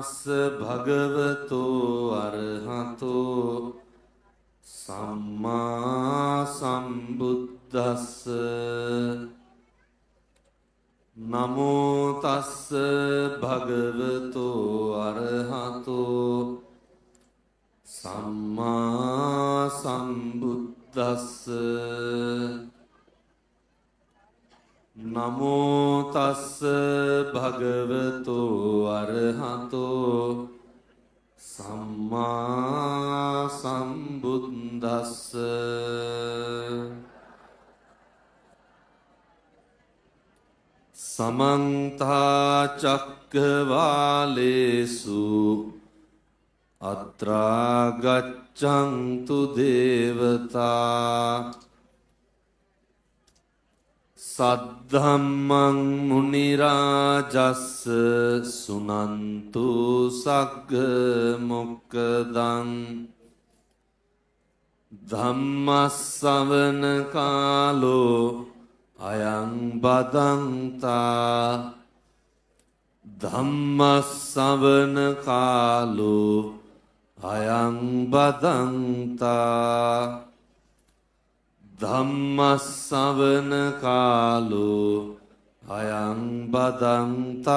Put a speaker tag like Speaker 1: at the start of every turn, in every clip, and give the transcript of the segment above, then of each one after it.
Speaker 1: තස්ස භගවතෝ අරහතෝ සම්මා සම්බුද්දස්ස. නමෝ තස්ස භගවතෝ අරහතෝ සම්මා සම්බුද්දස්ස. නමෝ තස්ස භගවතෝ අරහතෝ සම්මා සම්බුද්දස්ස. සමන්ත චක්කවාලේසු අත්‍රා ගච්ඡන්තු දේවතා සද්ධම්මං මුනි රාජස්ස සුනන්තු සග්ග මොක්කදං. ධම්මස්සවන කාලෝ අයං බදන්තා. ධම්මස්සවන කාලෝ අයං බදන්තා. ධම්මස්සවන කාලෝ අයං බදන්තාති.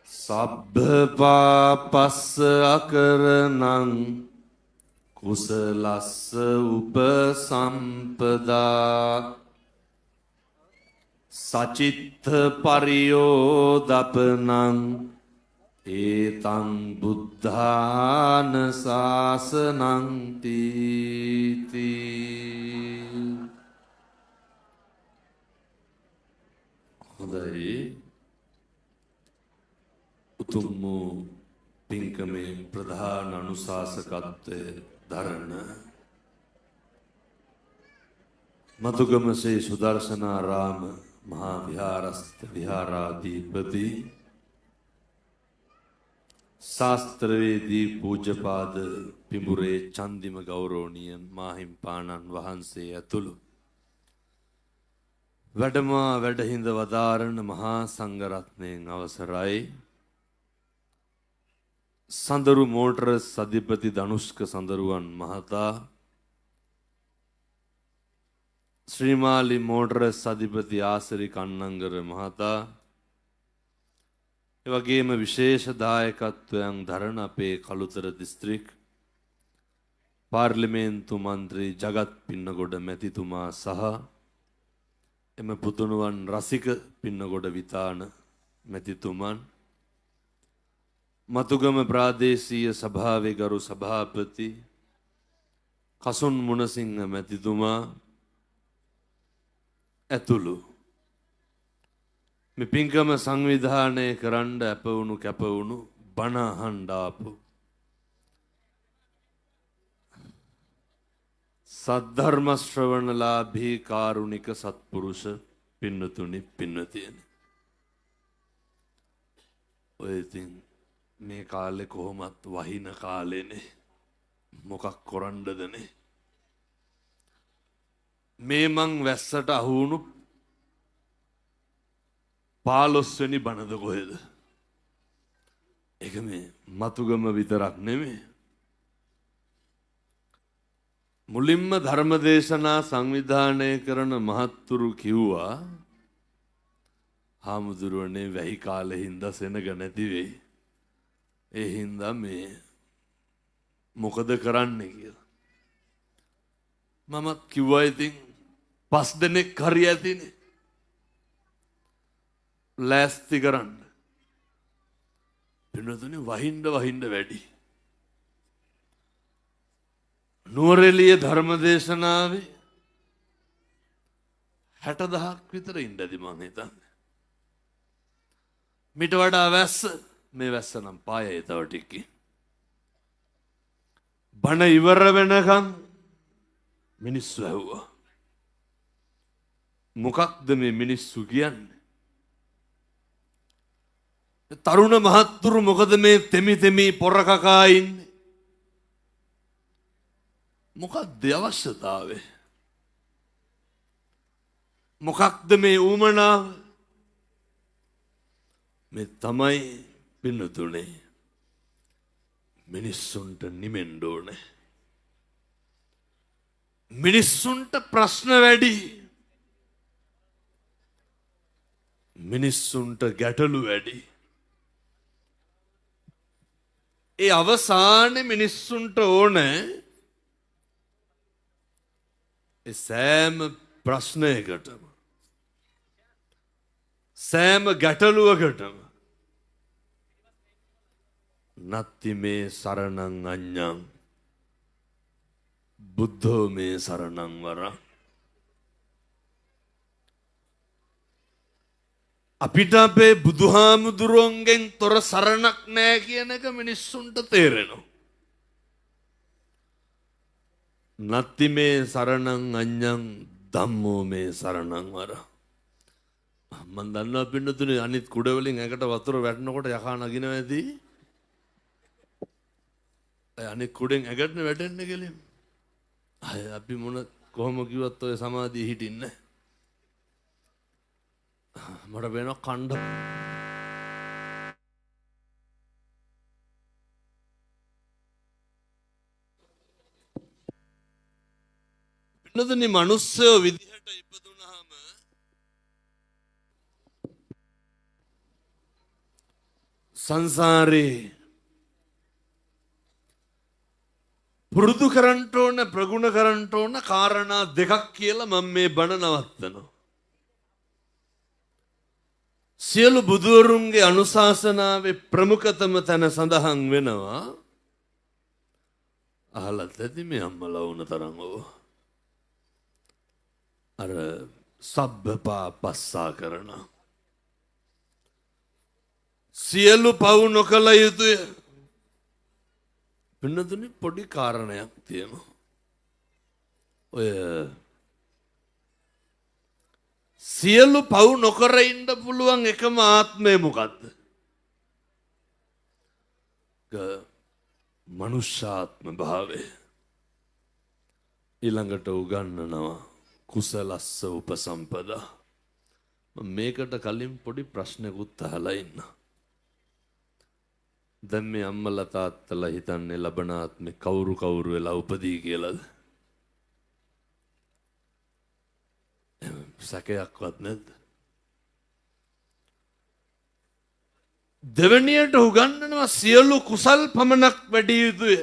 Speaker 1: සබ්බ පාපස්ස අකරණං කුසලස්ස උපසම්පදා. සචිත්ත පරියෝදපනං ඒතං බුද්ධාන ශාසනං තීති. හොඳයි, උතුම් වූ පින්කමේ ප්‍රධාන අනුශාසකත්වය දරන මතුගම ශ්‍රී සුදර්ශනාරාම මහා විහාරස්ථ විහාරාධිපති ශාස්ත්‍රවේදී පූජ්‍යපාද පිඹුරේ චන්දිම ගෞරවනීය මාහිම්පාණන් වහන්සේ ඇතුළු වැඩමවා වැඩහිඳ වදාරන මහා සංඝරත්නයෙන් අවසරයි. සඳරු මෝටරස් අධිපති ධනුෂ්ක සඳරුවන් මහතා, ශ්‍රීමාලි මෝටරස් අධිපති ආසරි කන්නංගර මහතා, එවැගේම විශේෂ දායකත්වයන් දරන අපේ කළුතර දිස්ත්‍රික් පාර්ලිමේන්තු මන්ත්‍රී ජගත් පින්නගොඩ මැතිතුමා සහ එම පුතුණුවන් රසික පින්නගොඩ විතාන මැතිතුමන්, මතුගම ප්‍රාදේශීය සභාවේ ගරු සභාපති කසුන් මුණසිංහ මැතිතුමා ඇතුළු මේ පින්කම සංවිධානය කරන්න අප වුණු කැප වුණු බණ අහන්න ආපු සද්ධර්ම ශ්‍රවණලාභී කාරුණික සත්පුරුෂ පින්නතුනි පින්නතියනි, ඔය ඉතින් මේ කාලේ කොහොමත් වහින කාලේනේ, මොකක් කරන්නදනේ. මේ මං වැස්සට අහු වුණු 15 වෙනි බණද කොහෙද? ඒක මේ මතුගම විතරක් නෙමෙයි. මුලින්ම ධර්මදේශනා සංවිධානය කරන මහත්තුරු කිව්වා, හාමුදුරුවනේ වැහි කාලේ හින්දා සෙනග නැති වෙයි. ඒ හින්දා මේ මොකද කරන්නේ කියලා. මමත් කිව්වා ඉතින් 5 දෙනෙක් හරි ඇතිනේ ලෑස්ති කරන්න. පින්වතුනි වහින්න වහින්න වැඩි. නුවරඑළිය ධර්මදේශනාවේ 60,000ක් විතර ඉන්න ඇති මං හිතන්නේ. මීට වඩා වැස්ස, මේ වැස්ස නම් පායයි තව ටිකකින්. බණ ඉවර වෙනකන් මිනිස්සු ඇහුවා, මොකක්ද මේ මිනිස්සු කියන්නේ? තරුණ මහත්තුරු මොකද මේ තෙමි තෙමි පොර කකා ඉන්නේ? මොකක්ද අවශ්‍යතාවය? මොකක්ද මේ ඌමනාව? මේ තමයි පින්නතුනේ මිනිස්සුන්ට නිමෙන්න ඕනේ. මිනිස්සුන්ට ප්‍රශ්න වැඩි. මිනිස්සුන්ට ගැටලු වැඩි. ඒ අවසානයේ මිනිස්සුන්ට ඕනේ ඒ සෑම ප්‍රශ්නයකටම සෑම ගැටලුවකටම නත්ති මේ සරණං අඤ්ඤං බුද්ධෝ මේ සරණං වරං. අපිට අපේ බුදුහාමුදුරුවන්ගෙන් තොර සරණක් නෑ කියන එක මිනිස්සුන්ට තේරෙනවා. නත්ති මේ සරණං අඤ්ඤං ධම්මෝ මේ සරණං වරං. මං දන්නවා පින්නතුනේ අනිත් කුඩ වලින් ඇඟට වතුර වැටෙනකොට යකා නගිනවා ඇති. අය අනිත් කුඩෙන් ඇඟටනේ වැටෙන්නේ කෙලින්ම. අය අපි මොන කොහොම කිව්වත් ඔය සමාධිය හිටින්නේ. මට වෙනවා කණ්ඩ පින්නතුනේ මිනිස්සයෝ විදිහට ඉපදුනහම සංසාරේ පුරුදු කරන්න ඕන ප්‍රගුණ කරන්න ඕන කාරණා දෙකක් කියලා මම මේ බණ නවත්තනවා. සියලු බුදුවරුන්ගේ අනුශාසනාවේ ප්‍රමුඛතම තැන සඳහන් වෙනවා. අහලත් ඇති මේ අම්මලා වුණ තරම් ඔව්. අර සබ්බපාපස්සා කරන සියලු පව් නොකළ යුතුය. පින්නතුනි පොඩි කාරණයක් තියෙනවා. ඔය සියලු පව් නොකර ඉන්න පුළුවන් එකම ආත්මය මොකද්ද? මනුෂ්‍යාත්ම භාවය. ඊළඟට උගන්වනවා කුසලස්ස උපසම්පදා. මේකට කලින් පොඩි ප්‍රශ්නකුත් අහලා ඉන්න. දැන් මේ අම්මලා තාත්තලා හිතන්නේ ලබන ආත්මේ කවුරු කවුරු වෙලා උපදී කියලාද? සැකයක්වත් නැද්ද? දෙවැනියට උගන්වනවා සියලු කුසල් පමණක් වැඩි යුතුය.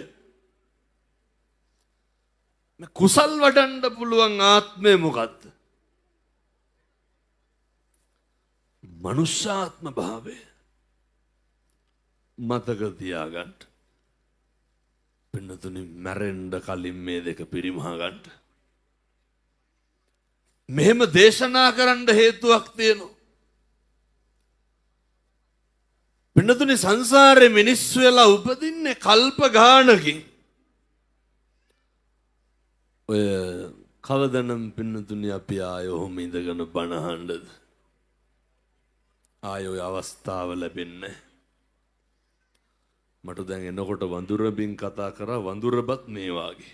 Speaker 1: මේ කුසල් වඩන්න පුළුවන් ආත්මය මොකද්ද? මනුෂ්‍යාත්ම භාවය. මතක තියාගන්න. පින්නතුනි මැරෙන්න කලින් මේ දෙක පිරිමහ ගන්න. මෙහෙම දේශනා කරන්න හේතුවක් තියෙනවා. පින්නතුනි සංසාරේ මිනිස්සු වෙලා උපදින්නේ කල්ප ගානකින්. ඔය කවදනම් පින්නතුනි අපි ආය ඔහොම ඉඳගෙන බණ අහන්නද? ආය ඔය අවස්ථාව ලැබෙන්නේ. මට දැන් එනකොට වඳුරබින් කතා කරා. වඳුරබත් මේ වාගේ.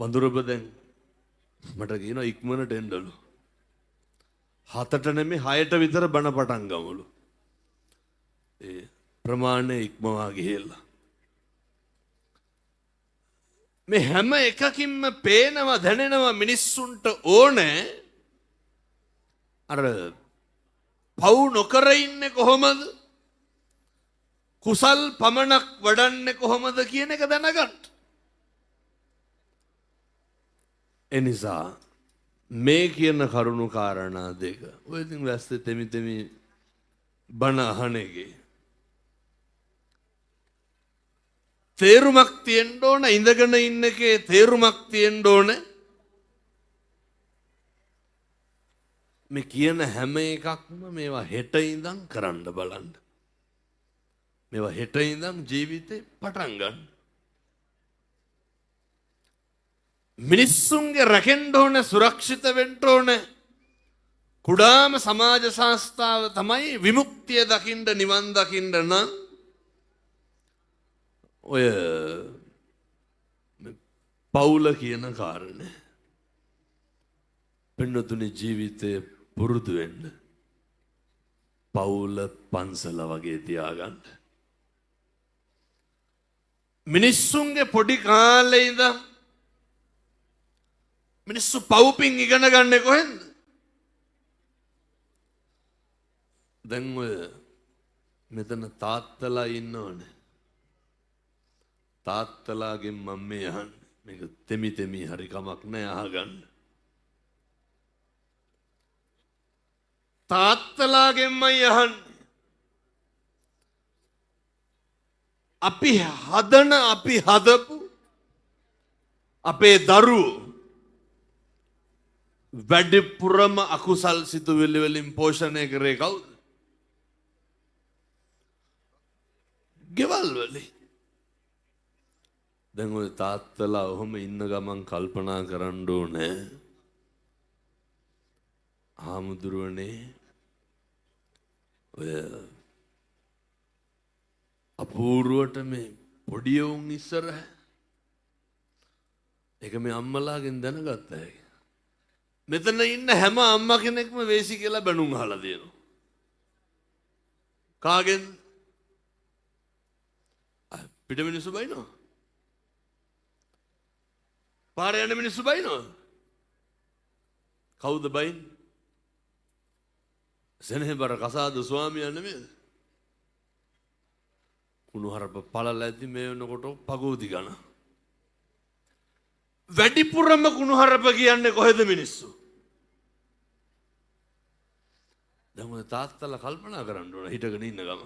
Speaker 1: වඳුරබ දැන් මට කියනවා ඉක්මනට එන්නලු. 7ට නෙමෙයි 6ට විතර බණ පටන් ගමුලු. ඒ ප්‍රමාණය ඉක්මවා ගිහිල්ලා. මේ හැම එකකින්ම පේනවා දැනෙනවා මිනිස්සුන්ට ඕනේ අර පව් නොකර ඉන්නේ කොහොමද? කුසල් පමණක් වඩන්නේ කොහොමද කියන එක දැනගන්න. එනිසා මේ කියන කරුණු කාරණා දෙක ඔය ඉතින් වැස්සේ තෙමි තෙමි බණ අහන එකේ තේරුමක් තියෙන්න ඕන. ඉඳගෙන ඉන්න එකේ තේරුමක් තියෙන්න ඕන. මේ කියන හැම එකක්ම මේවා හෙට ඉඳන් කරන්න බලන්න. මේවා හෙට ඉඳන් ජීවිතේ පටන් ගන්න. මිනිස්සුන්ගේ රැකෙන්න ඕන, සුරක්ෂිත වෙන්න ඕන කුඩාම සමාජ සංස්ථාව තමයි විමුක්තිය දකින්න, නිවන් දකින්න නම් ඔය පවුල කියන කාරණේ. පින්නතුනි ජීවිතය පුරුදු වෙන්න. පවුල පන්සල වගේ තියාගන්න. මිනිස්සුන්ගේ පොඩි කාලේ ඉඳන් මිනිස්සු පව්පින් ඉගෙන ගන්නේ කොහෙන්ද? දැන් ඔය මෙතන තාත්තලා ඉන්නවනේ. තාත්තලාගෙන් මම මේ අහන්නේ. මේක තෙමි තෙමි හරි කමක් නෑ අහගන්න. තාත්තලාගෙන්මයි අහන්නේ. අපි හදන අපි හදපු අපේ දරුවෝ වැඩිපුරම අකුසල් සිතුවිලි වලින් පෝෂණය කරේ කවුද? ගෙවල් වලින්. දැන් ඔය තාත්තලා ඔහොම ඉන්න ගමන් කල්පනා කරන්න ඕනේ. හාමුදුරුවනේ ඔය අපූර්වට මේ පොඩි උන් ඉස්සර ඒක මේ අම්මලාගෙන් දැනගත්ත හැකි. මෙතන ඉන්න හැම අම්මා කෙනෙක්ම වේසි කියලා බැනුම් අහලා තියෙනවා. කාගෙන්? පිට මිනිස්සු බයිනවා. පාරේ යන මිනිස්සු බයිනවා. කවුද බයින්නේ? සෙනෙහබර කසාද ස්වාමියා නෙමෙයිද? කුණුහරුප පළල ඇති මේ වෙනකොට පගෝදි ගණ. වැඩිපුරම කුණුහරුප කියන්නේ කොහෙද මිනිස්සු? දැන් ඔය තාත්තලා කල්පනා කරන්න ඕන හිටගෙන ඉන්න ගම.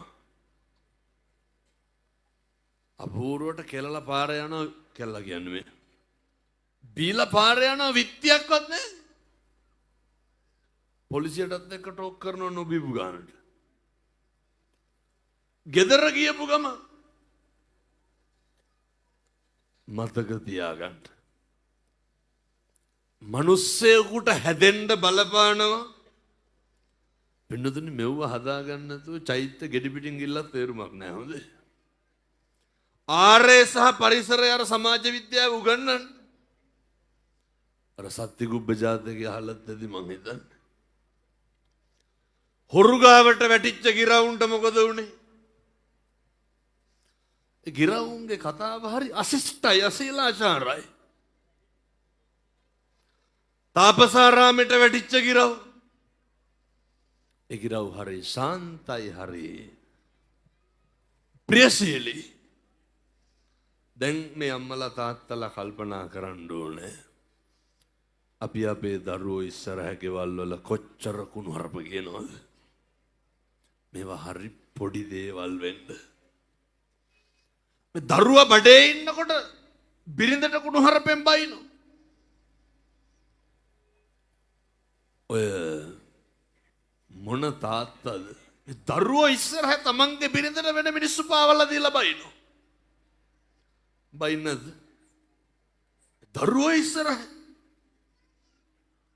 Speaker 1: අපූර්වට කෙලලා පාර යනවා කෙලලා කියන්නේ මේ. බීලා පාර යනවා විත්තියක්වත් නැහැ. පොලිසියටත් එක්ක ටෝක් කරනවා නොබීපු ගානට. ගෙදර ගියපු ගම මතක තියාගන්න. මිනිස්සෙකුට හැදෙන්න බලපානවා. පින්නතුනි මෙව්ව හදාගන්න නැතුව චෛත්‍ය ගෙඩි පිටින් ගිල්ලත් තේරුමක් නෑ හොඳේ. ආර්ය සහ පරිසරය අර සමාජ විද්‍යාව උගන්වන්න. අර සත්‍යගුබ්බ ජාතකය අහලත් ඇති මං හිතන්නේ. හොරු ගාවට වැටිච්ච ගිරවුන්ට මොකද වුනේ? ඒ ගිරවුන්ගේ කතාව හරි අශිෂ්ටයි, අශීලාචාරයි. තාපසාරාමෙට වැටිච්ච ගිරව්, ඒ ගිරව් හරි ශාන්තයි, හරි ප්‍රියශීලී. දැන් මේ අම්මලා තාත්තලා කල්පනා කරන්න ඕනේ. අපි අපේ දරුවෝ ඉස්සරහ ගෙවල් වල කොච්චර කුණුහරුප කියනවද? මේවා හරි පොඩි දේවල් වෙන්න. මේ දරුවා බඩේ ඉන්නකොට බිරිඳට කුණුහරුපෙන් බයිනෝ. ඔය මොන තාත්තද? මේ දරුවෝ ඉස්සරහ තමන්ගේ බිරිඳට වෙන මිනිස්සු පාවලා දීලා බයිනෝ. බයින්නද? දරුවෝ ඉස්සරහ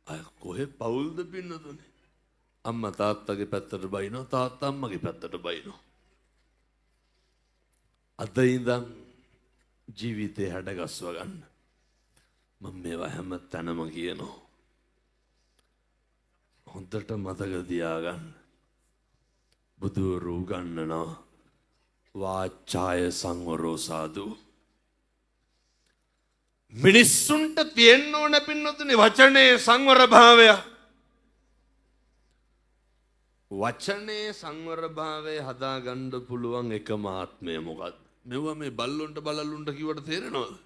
Speaker 1: අය කොහෙ පවුල්ද පින්නතුනේ? අම්මා තාත්තගේ පැත්තට බයිනවා, තාත්තා අම්මගේ පැත්තට බයිනවා. අද ඉඳන් ජීවිතේ හැඩගස්ව ගන්න. මම මේවා හැම තැනම කියනවා. හොඳට මතක තියාගන්න. බුදුවරු උගන්වනවා වාචාය සංවරෝ සාදු. මිනිස්සුන්ට තියෙන්න ඕන පින්නතුනේ වචනේ සංවර භාවය. වචනේ සංවර භාවය හදාගන්න පුළුවන් එකම ආත්මය මොකද්ද? මෙවුවා මේ බල්ලොන්ට බලලුන්ට කිව්වට තේරෙනවද?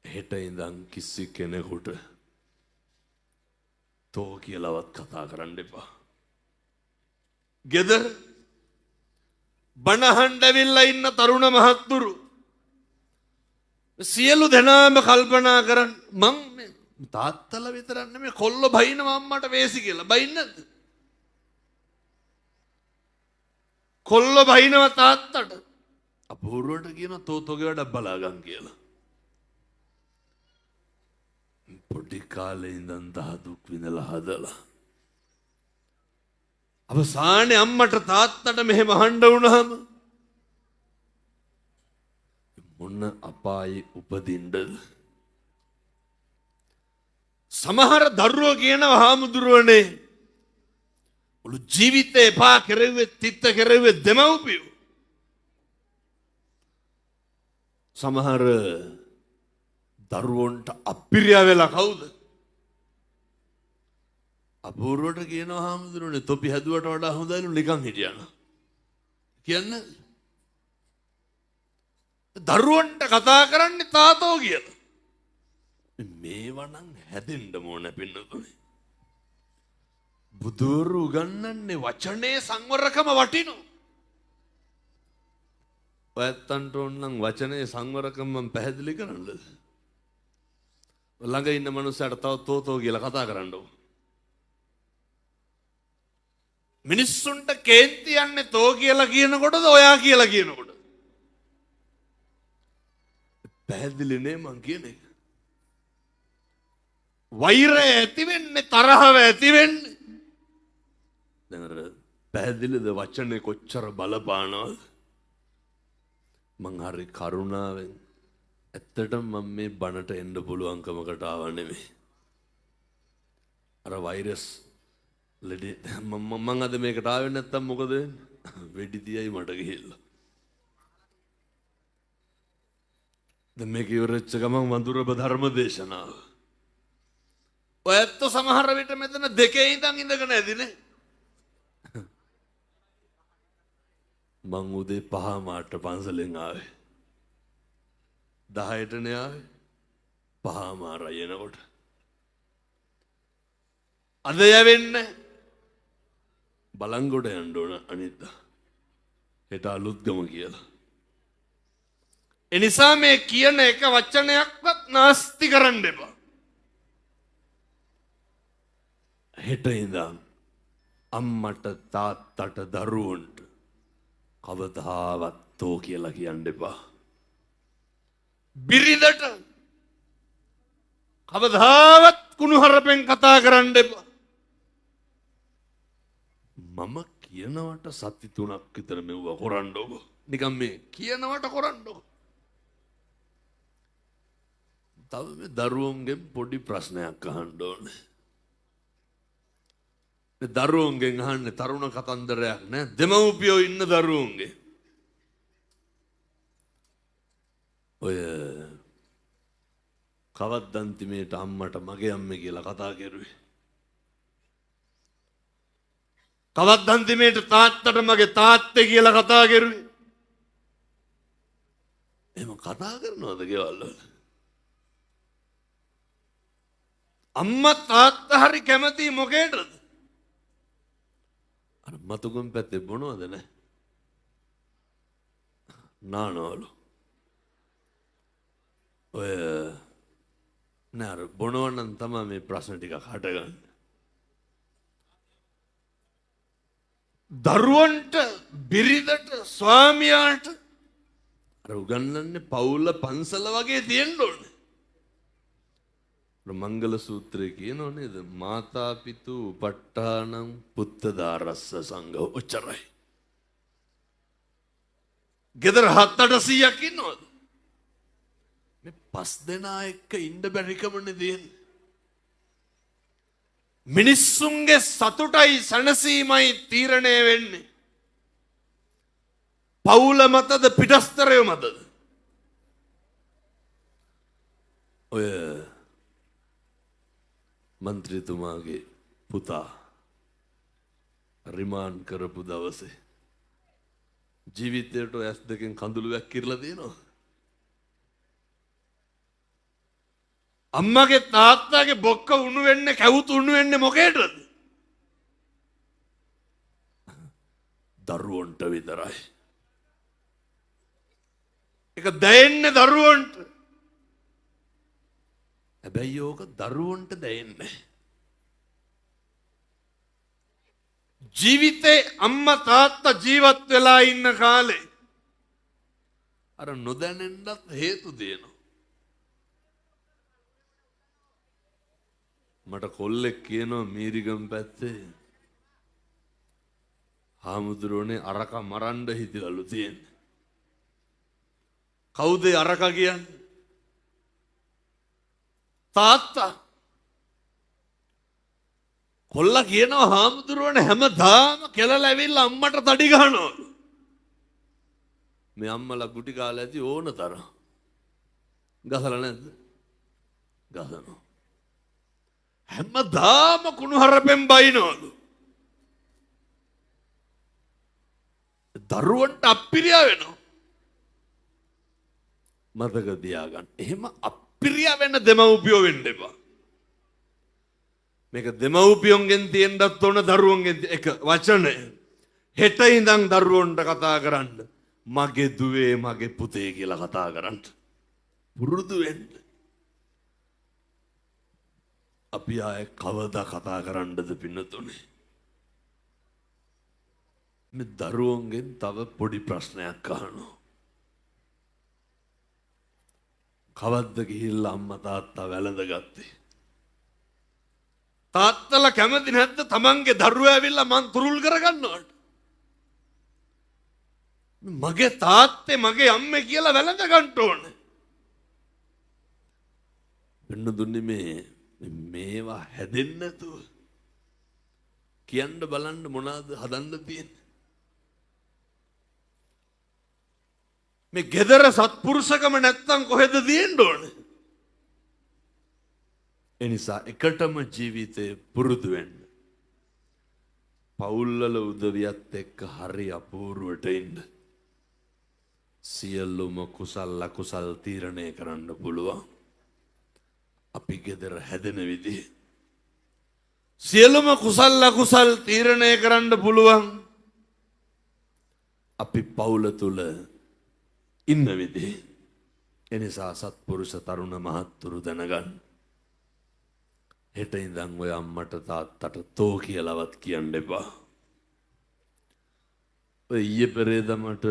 Speaker 1: හෙට ඉඳන් කිසි කෙනෙකුට තෝ කියලාවත් කතා කරන්න එපා. ගෙදර බණහන් ඇවිල්ලා ඉන්න තරුණ මහත්තුරු සියලු දෙනාම කල්පනා කරන් මං මේ තාත්තලා විතරක් නෙමෙයි කොල්ලෝ බයිනවා අම්මට වේසි කියලා. බයින්නේ නැද්ද? කොල්ලෝ බයිනවා තාත්තට. අපූර්වට කියන තෝ තෝගේ වැඩක් බලාගන් කියලා. පොඩි කාලේ ඉඳන් දහ දුක් විඳලා හදලා අවසානයේ අම්මට තාත්තට මෙහෙම අහන්න වුණාම මොන අපායේ උපදින්නද? සමහර දරුවෝ කියනවා හාමුදුරුවනේ මුළු ජීවිතේ එපා කෙරෙව්වේ තිත්ත කෙරෙව්වේ දෙමව්පියෝ. සමහර දරුවන්ට අප්පිරියා වෙලා කවුද? අපූර්වට කියනවා හාමුදුරුවනේ තොපි හැදුවට වඩා හොඳයිලු නිකන් හිටියා නම්. කියන්නේ දරුවන්ට කතා කරන්නේ තාතෝ කියලා. මේවා නම් හැදෙන්න ඕන පින්නතුනේ. බුදුවරු උගන්වන්නේ වචනේ සංවරකම වටිනවා. ඔයත්තන්ට ඕන නම් වචනේ සංවරකම මම පැහැදිලි කරන්නද? ළඟ ඉන්න මනුස්සයාට තව තෝතෝ කියලා කතා කරන්න ඕන. මිනිස්සුන්ට කේන්ති යන්නේ තෝ කියලා කියනකොටද ඔයා කියලා කියනකොටද? පැහැදිලි නේ මං කියන එක. වෛරය ඇති වෙන්නේ තරහව ඇති වෙන්නේ. දැන් අර පැහැදිලිද වචනේ කොච්චර බලපානවද? මං හරි කරුණාවෙන් ඇත්තටම මම මේ බණට එන්න පුළුවන්කමකට ආව නෙමෙයි. අර වෛරස් ලෙඩේ මං අද මේකට ආවේ නැත්තම් මොකද වෙන්නේ? වෙඩි තියයි මට ගිහිල්ලා. දැන් මේක ඉවර වෙච්ච ගමන් වඳුරබ ධර්ම දේශනාව. ඔය ඇත්ත සමහර විට මෙතන දෙකේ ඉඳන් ඉඳගෙන ඇදිනේ. මං උදේ 5:00 පන්සලෙන් ආවේ. 10ටනේ ආවේ. 5:00 එනකොට. අද යවෙන්නේ බලංගොඩ යන්න ඕන අනිද්දා. හෙට අලුත්ගම කියලා. එනිසා මේ කියන එක වචනයක්වත් නාස්ති කරන්න එපා. හෙට ඉඳන් අම්මට තාත්තට දරුවන්ට කවදාවත් තෝ කියලා කියන්න එපා. බිරිඳට කවදාවත් කුණුහරුපෙන් කතා කරන්න එපා. මම කියනවට සති 3ක් විතර මෙව්වා කරන්නකෝ. නිකන් මේ කියනවට කරන්නකෝ. තව මේ දරුවන්ගෙන් පොඩි ප්‍රශ්නයක් අහන්න ඕනේ. මේ දරුවන්ගෙන් අහන්නේ තරුණ කතන්දරයක් නෑ, දෙමව්පියෝ ඉන්න දරුවන්ගේ. ඔය කවද්ද අන්තිමේට අම්මට මගේ අම්මේ කියලා කතා කරුවේ? කවද්ද අන්තිමේට තාත්තට මගේ තාත්තේ කියලා කතා කරුවේ? එහෙම කතා කරනවද ගෙවල් වල? අම්මා තාත්තා හරි කැමති මොකේටද? අර මතුගම් පැත්තේ බොනවද නෑ? නානවලු. ඔය නෑ අර බොනව නම් තමයි මේ ප්‍රශ්න ටිකක් හටගන්නේ. දරුවන්ට බිරිඳට ස්වාමියාට අර උගන්වන්නේ පවුල පන්සල වගේ තියෙන්න ඕනේ. මංගල සූත්‍රය කියනෝ නේද? මාතා පිතු උපට්ඨානං පුත්තදාරස්ස සංඝ. ඔච්චරයි. ගෙදර 700-800ක් ඉන්නවද? මේ පස් දෙනා එක්ක ඉන්න බැරිකමනේ තියෙන්නේ. මිනිස්සුන්ගේ සතුටයි සැනසීමයි තීරණය වෙන්නේ පවුල මතද පිටස්තරය මතද? ඔය මන්ත්‍රීතුමාගේ පුතා රිමාන්ඩ් කරපු දවසේ ජීවිතයට ඔය ඇස් දෙකෙන් කඳුළු වැක්කිරලා තියෙනවා. අම්මගේ තාත්තාගේ බොක්ක උණු වෙන්නේ කැවුතු උණු වෙන්නේ මොකේටද? දරුවන්ට විතරයි. ඒක දැනෙන්නේ දරුවන්ට. හැබැයි ඕක දරුවන්ට දැනෙන්නේ. ජීවිතේ අම්මා තාත්තා ජීවත් වෙලා ඉන්න කාලේ අර නොදැනෙන්නත් හේතු දෙනවා. මට කොල්ලෙක් කියනවා මීරිගම් පැත්තේ හාමුදුරුවනේ අරක මරන්න හිතිලලු තියෙන්නේ. කවුද අරක කියන්නේ? තාත්තා. කොල්ලා කියනවා හාමුදුරුවනේ හැමදාම කෙලලා ඇවිල්ලා අම්මට තඩි ගහනවලු. මේ අම්මලා ගුටි කාලා ඇති ඕන තරම්. ගහලා නැද්ද? ගහනවා. හැමදාම කුණුහරුපෙන් බයිනවලු. දරුවන්ට අප්පිරියා වෙනවා. මතක තියාගන්න. එහෙම අප්පිරියා වෙන්න දෙමව්පියෝ වෙන්න එපා. මේක දෙමව්පියන්ගෙන් තියෙන්නත් ඕන, දරුවන්ගෙන් එක වචනය. හෙට ඉඳන් දරුවන්ට කතා කරන්න. මගේ දුවේ මගේ පුතේ කියලා කතා කරන්න. පුරුදු වෙන්න. අපි ආයේ කවදා කතා කරන්නද පින්නතුනේ? මේ දරුවන්ගෙන් තව පොඩි ප්‍රශ්නයක් අහනවා. කවද්ද ගිහිල්ලා අම්මා තාත්තා වැළඳගත්තේ? තාත්තලා කැමති නැද්ද තමන්ගේ දරුවා ඇවිල්ලා මං තුරුල් කරගන්නවට? මගේ තාත්තේ මගේ අම්මේ කියලා වැළඳ ගන්න ඕනේ. වෙන්න දුන්නේ මේ මේවා හැදෙන්න නැතුව කියන්න බලන්න මොනවාද හදන්න තියෙන්නේ? මේ ගෙදර සත්පුරුෂකම නැත්තම් කොහෙද තියෙන්න ඕනේ? ඒ නිසා එකටම ජීවිතේ පුරුදු වෙන්න. පවුල්වල උදවියත් එක්ක හරි අපූර්වට ඉන්න. සියලුම කුසල් අකුසල් තීරණය කරන්න පුළුවන්. අපි ගෙදර හැදෙන විදිහ. සියලුම කුසල් අකුසල් තීරණය කරන්න පුළුවන්. අපි පවුල තුල ඉන්න විදිහ. එනිසා සත්පුරුෂ තරුණ මහත්තුරු දැනගන්න. හෙට ඉඳන් ඔය අම්මට තාත්තට තෝ කියලාවත් කියන්න එපා. ඔය ඊයේ පෙරේදා මට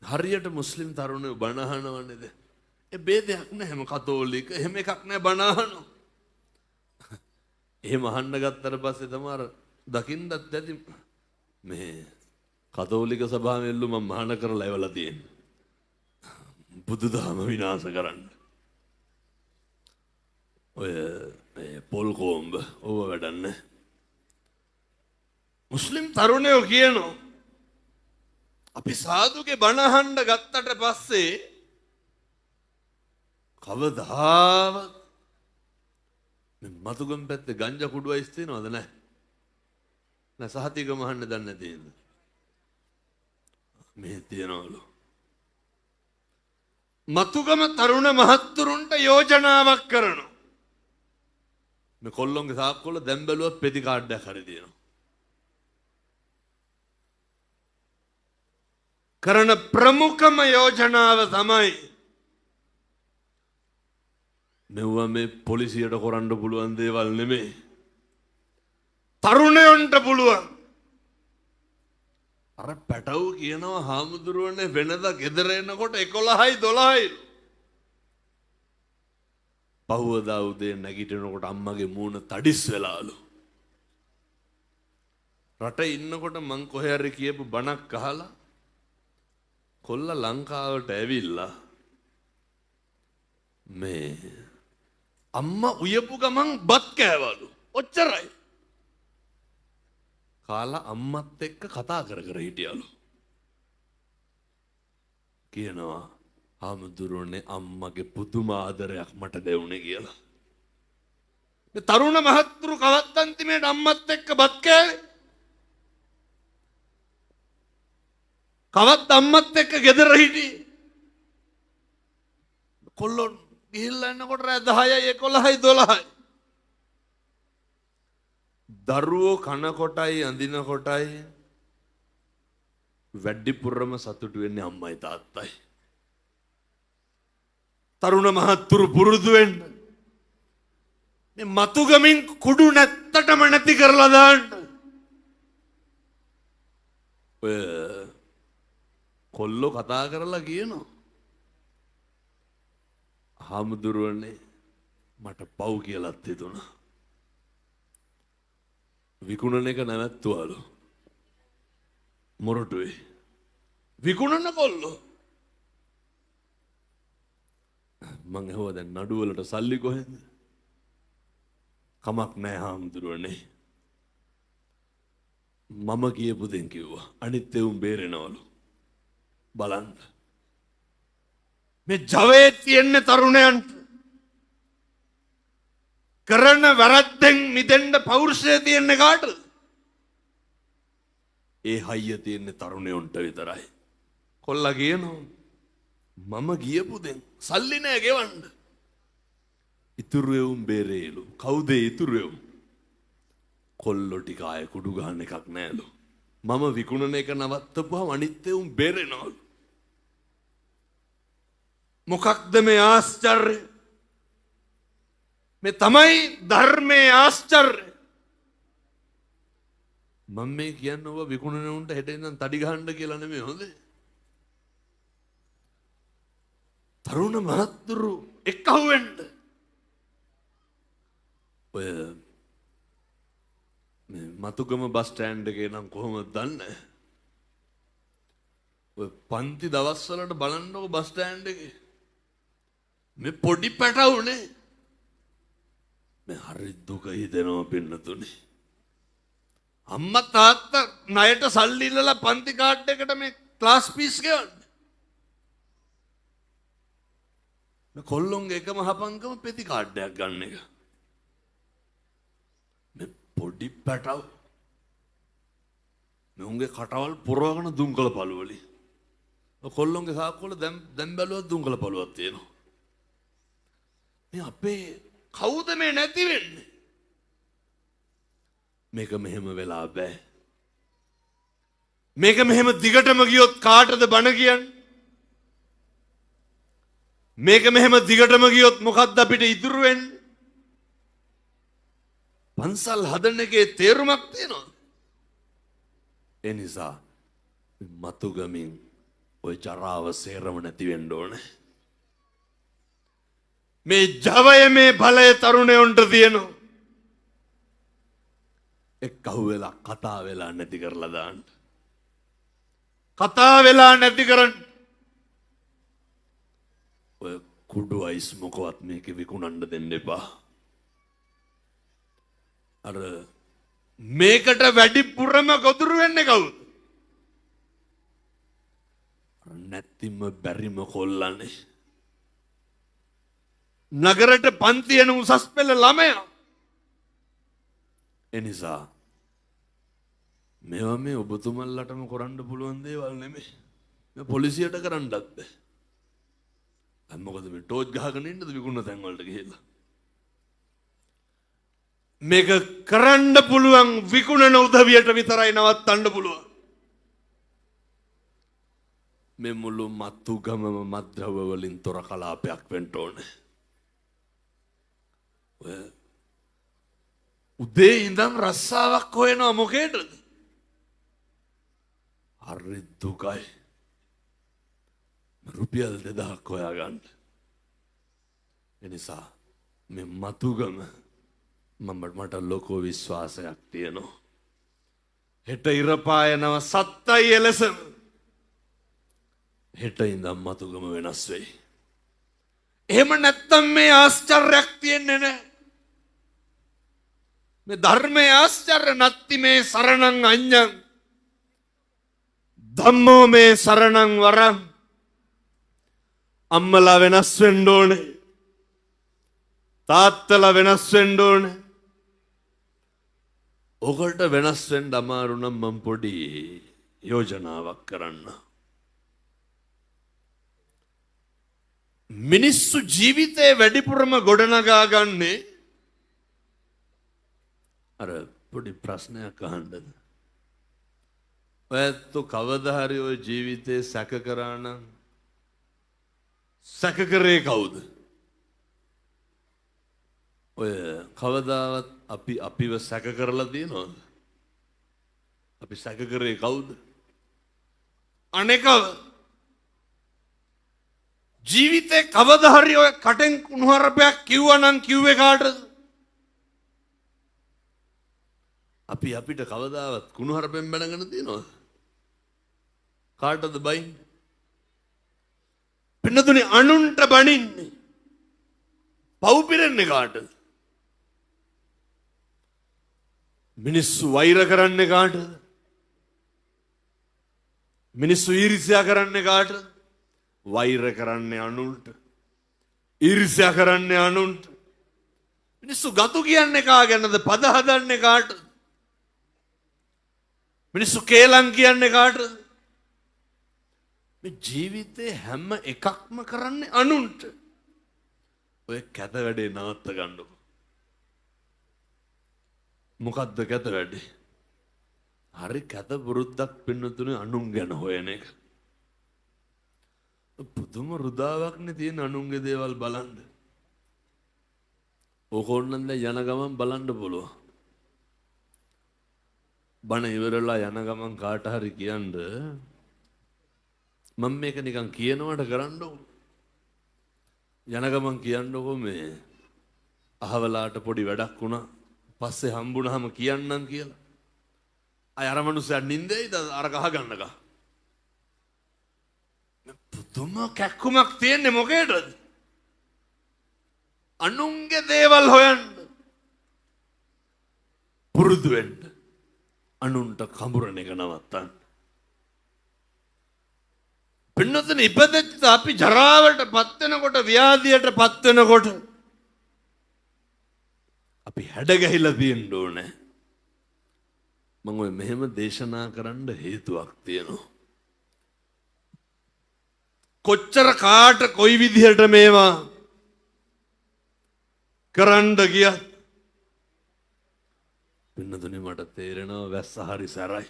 Speaker 1: හරියට මුස්ලිම් තරුණයෝ බණ අහනවනේද? ඒ ભેදයක් නෑ, හැම කතෝලික එහෙම එකක් නෑ බණ අහනවා. එහෙම අහන්න ගත්තට පස්සේ තමයි අර දකින්නත් ඇති මේ කතෝලික සභාවෙ එල්ලු මම මහාන කරලා එවලා තියෙන්නේ. බුදුදහම විනාශ කරන්න. ඔය මේ පොල් කොම්බ ඕව වැඩන්නේ. මුස්ලිම් තරුණයෝ කියනවා අපි සාදුගේ බණ අහන්න ගත්තට පස්සේ කවදාවත් මේ මතුගම් පැත්තේ ගංජා කුඩු අයිස් තියෙනවද නැහැ? නෑ සහතිකම අහන්න දන්නේ නැති හින්දා. මේ තියනවලු. මතුගම තරුණ මහත්තුරුන්ට යෝජනාවක් කරනවා. මේ කොල්ලොන්ගේ සාක්කුවල දැන් බැලුවත් පෙති කාඩ් එකක් හරි තියෙනවා. කරන ප්‍රමුඛම යෝජනාව තමයි මෙව්වා මේ පොලිසියට කරන්න පුළුවන් දේවල් නෙමෙයි. තරුණයන්ට පුළුවන්. අර පැටව් කියනවා හාමුදුරුවනේ වෙනදා ගෙදර එනකොට 11යි 12යි. පහුවදා උදේ නැගිටිනකොට අම්මගේ මූණ තඩිස් වෙලාලු. රට ඉන්නකොට මං කොහේ හරි කියපු බණක් අහලා කොල්ලා ලංකාවට ඇවිල්ලා මේ අම්මා උයපු ගමන් බත් කෑවලු. ඔච්චරයි. කාලා අම්මත් එක්ක කතා කර කර හිටියලු. කියනවා හාමුදුරුවනේ අම්මගේ පුදුම ආදරයක් මට දෙවුනේ කියලා. මේ තරුණ මහත්තුරු කවද්ද අන්තිමේට අම්මත් එක්ක බත් කෑවේ? කවද්ද අම්මත් එක්ක ගෙදර හිටියේ? කොල්ලෝ ගිහිල්ලා එනකොට රෑ 10යි 11යි 12යි. දරුවෝ කන කොටයි අඳින කොටයි වැඩිපුරම සතුටු වෙන්නේ අම්මයි තාත්තයි. තරුණ මහත්තුරු පුරුදු වෙන්න. මේ මතුගමින් කුඩු නැත්තටම නැති කරලා දාන්න. ඔය කොල්ලෝ කතා කරලා කියනවා හාමුදුරුවනේ මට පව් කියලාත් හිතුණා. විකුණන එක නැවැත්තුවලු. මොරටුවේ විකුණන කොල්ලෝ. මං ඇහුවා දැන් නඩු වලට සල්ලි කොහෙන්ද? කමක් නෑ හාමුදුරුවනේ. මම කියපු දෙන් කිව්වා. අනිත් එවුන් බේරෙනවලු. බලන්න. මේ ජවයේ තියෙන තරුණයන්ට කරන වැරද්දෙන් මිදෙන්න පෞරුෂය තියෙන්නේ කාටද? ඒ හයිය තියෙන්නේ තරුණයන්ට විතරයි. කොල්ලා කියනවා මම ගියපු දෙන් සල්ලි නෑ ගෙවන්න. ඉතුරු එවුන් බේරේලු. කවුද ඒ ඉතුරු එවුන්? කොල්ලෝ ටික ආයෙ කුඩු ගහන එකක් නෑලු. මම විකුණන එක නවත්තපුවම අනිත් එවුන් බේරෙනවලු. මොකක්ද මේ ආශ්චර්ය? මේ තමයි ධර්මයේ ආශ්චර්ය. මම මේ කියන්නේ ඔබ විකුණන උන්ට හෙට ඉඳන් තඩි ගහන්න කියලා නෙමෙයි හොඳේ. තරුණ මහත්තුරු එක්කහුවෙන්න වෙන්න. ඔය මේ මතුගම බස් ස්ටෑන්ඩ් එකේ නම් කොහොමද දන්නේ? ඔය පන්ති දවස් වලට බලන්නකො බස් ස්ටෑන්ඩ් එකේ. මේ පොඩි පැටවුනේ. මේ හරි දුක හිතෙනවා පින්නතුනේ. අම්මා තාත්තා ණයට සල්ලි ඉල්ලලා පන්ති කාඩ් එකට මේ ක්ලාස් ෆීස් ගෙවන්න. මේ කොල්ලොන්ගේ එකම හපංකම පෙති කාඩ් එකක් ගන්න එක. මේ පොඩි පැටව මේ උන්ගේ කටවල් පුරවගෙන දුම්කල පළු වලින්. ඔය කොල්ලොන්ගේ සාක්කුවල වල දැන් දැන් බැලුවත් දුම්කල පළුවක් තියෙනවා. මේ අපේ කවුද මේ නැති වෙන්නේ? මේක මෙහෙම වෙලා බෑ. මේක මෙහෙම දිගටම ගියොත් කාටද බණ කියන්නේ? මේක මෙහෙම දිගටම ගියොත් මොකද්ද අපිට ඉතුරු වෙන්නේ? පන්සල් හදන එකේ තේරුමක් තියෙනවද? ඒ නිසා මතුගමින් ඔය ජරාව සේරම නැති වෙන්න ඕනේ. මේ ජවය මේ බලය තරුණයන්ට තියෙනවා. එක්කහුව වෙලා කතා වෙලා නැති කරලා දාන්න. කතා වෙලා නැති කරන්න. ඔය කුඩු අයිස් මොකවත් මේකේ විකුණන්න දෙන්න එපා. අර මේකට වැඩිපුරම ගොදුරු වෙන්නේ කවුද? අර නැතිම බැරිම කොල්ලනේ. නගරට පන්ති එන උසස් පෙළ ළමයා. ඒ නිසා මේවා මේ ඔබතුමන්ලටම කරන්න පුළුවන් දේවල් නෙමෙයි. මේ පොලිසියට කරන්නත් බෑ. දැන් මොකද මේ ටෝච් ගහගෙන ඉන්නද විකුණන තැන් වලට ගිහිල්ලා? මේක කරන්න පුළුවන් විකුණන උදවියට විතරයි නවත්තන්න පුළුවන්. මේ මුළු මතුගමම මත්ද්‍රව්‍ය වලින් තොර කලාපයක් වෙන්න ඕනේ. ඔය උදේ ඉඳන් රස්සාවක් හොයනවා මොකේටද? හරි දුකයි. රුපියල් 2000ක් හොයාගන්න. එනිසා මේ මතුගම මට ලොකු විශ්වාසයක් තියෙනවා. හෙට ඉර පායනවා සත්තයි එලෙසම. හෙට ඉඳන් මතුගම වෙනස් වෙයි. එහෙම නැත්තම් මේ ආශ්චර්යයක් තියෙන්නේ නැහැ. මේ ධර්මයේ ආශ්චර්ය නත්ති මේ සරණං අඤ්ඤං ධම්මෝ මේ සරණං වරං. අම්මලා වෙනස් වෙන්න ඕනේ. තාත්තලා වෙනස් වෙන්න ඕනේ. ඔකට වෙනස් වෙන්න අමාරු නම් මම පොඩි යෝජනාවක් කරන්න. මිනිස්සු ජීවිතේ වැඩිපුරම ගොඩනගා ගන්නේ අර පොඩි ප්‍රශ්නයක් අහන්නද? ඔයත් කවදා හරි ඔය ජීවිතේ සැක කරා නම් සැක කරේ කවුද? ඔය කවදාවත් අපි අපිව සැක කරලා තියෙනවද? අපි සැක කරේ කවුද? අනේකව ජීවිතේ කවදා හරි ඔය කටෙන් කුණුහරුපයක් කිව්වා නම් කිව්වේ කාටද? අපි අපිට කවදාවත් කුණුහරුපෙන් බැනගෙන තියෙනවද? කාටද බයින්නේ? පින්නතුනේ අනුන්ට බනින්නේ. පව් පිරෙන්නේ කාටද? මිනිස්සු වෛර කරන්නේ කාටද? මිනිස්සු ඊර්ෂ්‍යා කරන්නේ කාටද? වෛර කරන්නේ අනුන්ට. ඊර්ෂ්‍යා කරන්නේ අනුන්ට. මිනිස්සු ගතු කියන්නේ කා ගැනද? පද හදන්නේ කාටද? මිනිස්සු කේලම් කියන්නේ කාටද? මේ ජීවිතේ හැම එකක්ම කරන්නේ අනුන්ට. ඔය කැත වැඩේ නවත්ත ගන්නකො. මොකද්ද කැත වැඩේ? හරි කැත පුරුද්දක් පින්නතුනේ අනුන් ගැන හොයන එක. පුදුම රුදාවක් නේ තියෙන අනුන්ගේ දේවල් බලන්න. ඕක ඕනනම් දැන් යන ගමන් බලන්න පුළුවන්. බණ ඉවරලා යන ගමන් කාට හරි කියන්න මම මේක නිකන් කියනවට කරන්න ඕන. යන ගමන් කියන්නකෝ මේ අහවලාට පොඩි වැඩක් වුණා. පස්සේ හම්බුනහම කියන්නම් කියලා. අය අර මනුස්සයා නින්දෙයිද අර ගහ ගන්නකම්. පුදුම කැක්කුමක් තියෙන්නේ මොකේද? අනුන්ගේ දේවල් හොයන්න. පුරුදු වෙන්න. අනුන්ට කඹරන එක නවත්තන්න. පින්නතන ඉපදෙච්ච අපි ජරාවට පත් වෙනකොට, ව්‍යාධියට පත් වෙනකොට අපි හැඩ ගැහිලා තියෙන්න ඕනේ. මම ඔය මෙහෙම දේශනා කරන්න හේතුවක් තියෙනවා. කොච්චර කාට කොයි විදිහට මේවා කරන්න ගියත් පින්නතුනේ මට තේරෙනවා වැස්ස හරි සැරයි.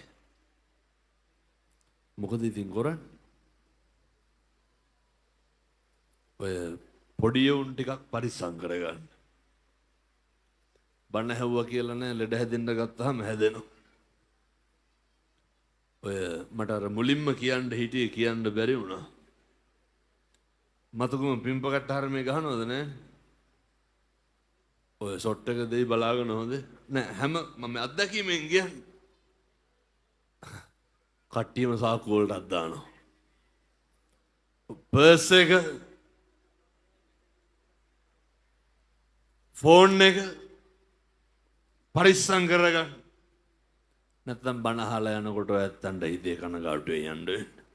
Speaker 1: මොකද ඉතින් කරන්නේ? ඔය පොඩි උන් ටිකක් පරිස්සම් කරගන්න. බණ ඇහුවා කියලා නෑ, ලෙඩ හැදෙන්න ගත්තාම හැදෙනවා. ඔය මට අර මුලින්ම කියන්න හිටියේ කියන්න බැරි වුණා. මතකම පිම්පකට්ට හරමේ ගහනවද නෑ? ඔය ෂොට් එක දෙයි බලාගෙන හොඳේ නෑ. හැම මම අත්දැකීමෙන් කියන්නේ කට්ටියම සාක්කු වලටත් දානවා. පර්ස් එක, ෆෝන් එක පරිස්සම් කරගන්න. නැත්තම් බණ අහලා යනකොට ඔය ඇත්තන්ට හිතේ කනගාටුවෙන් යන්න වෙන්නේ.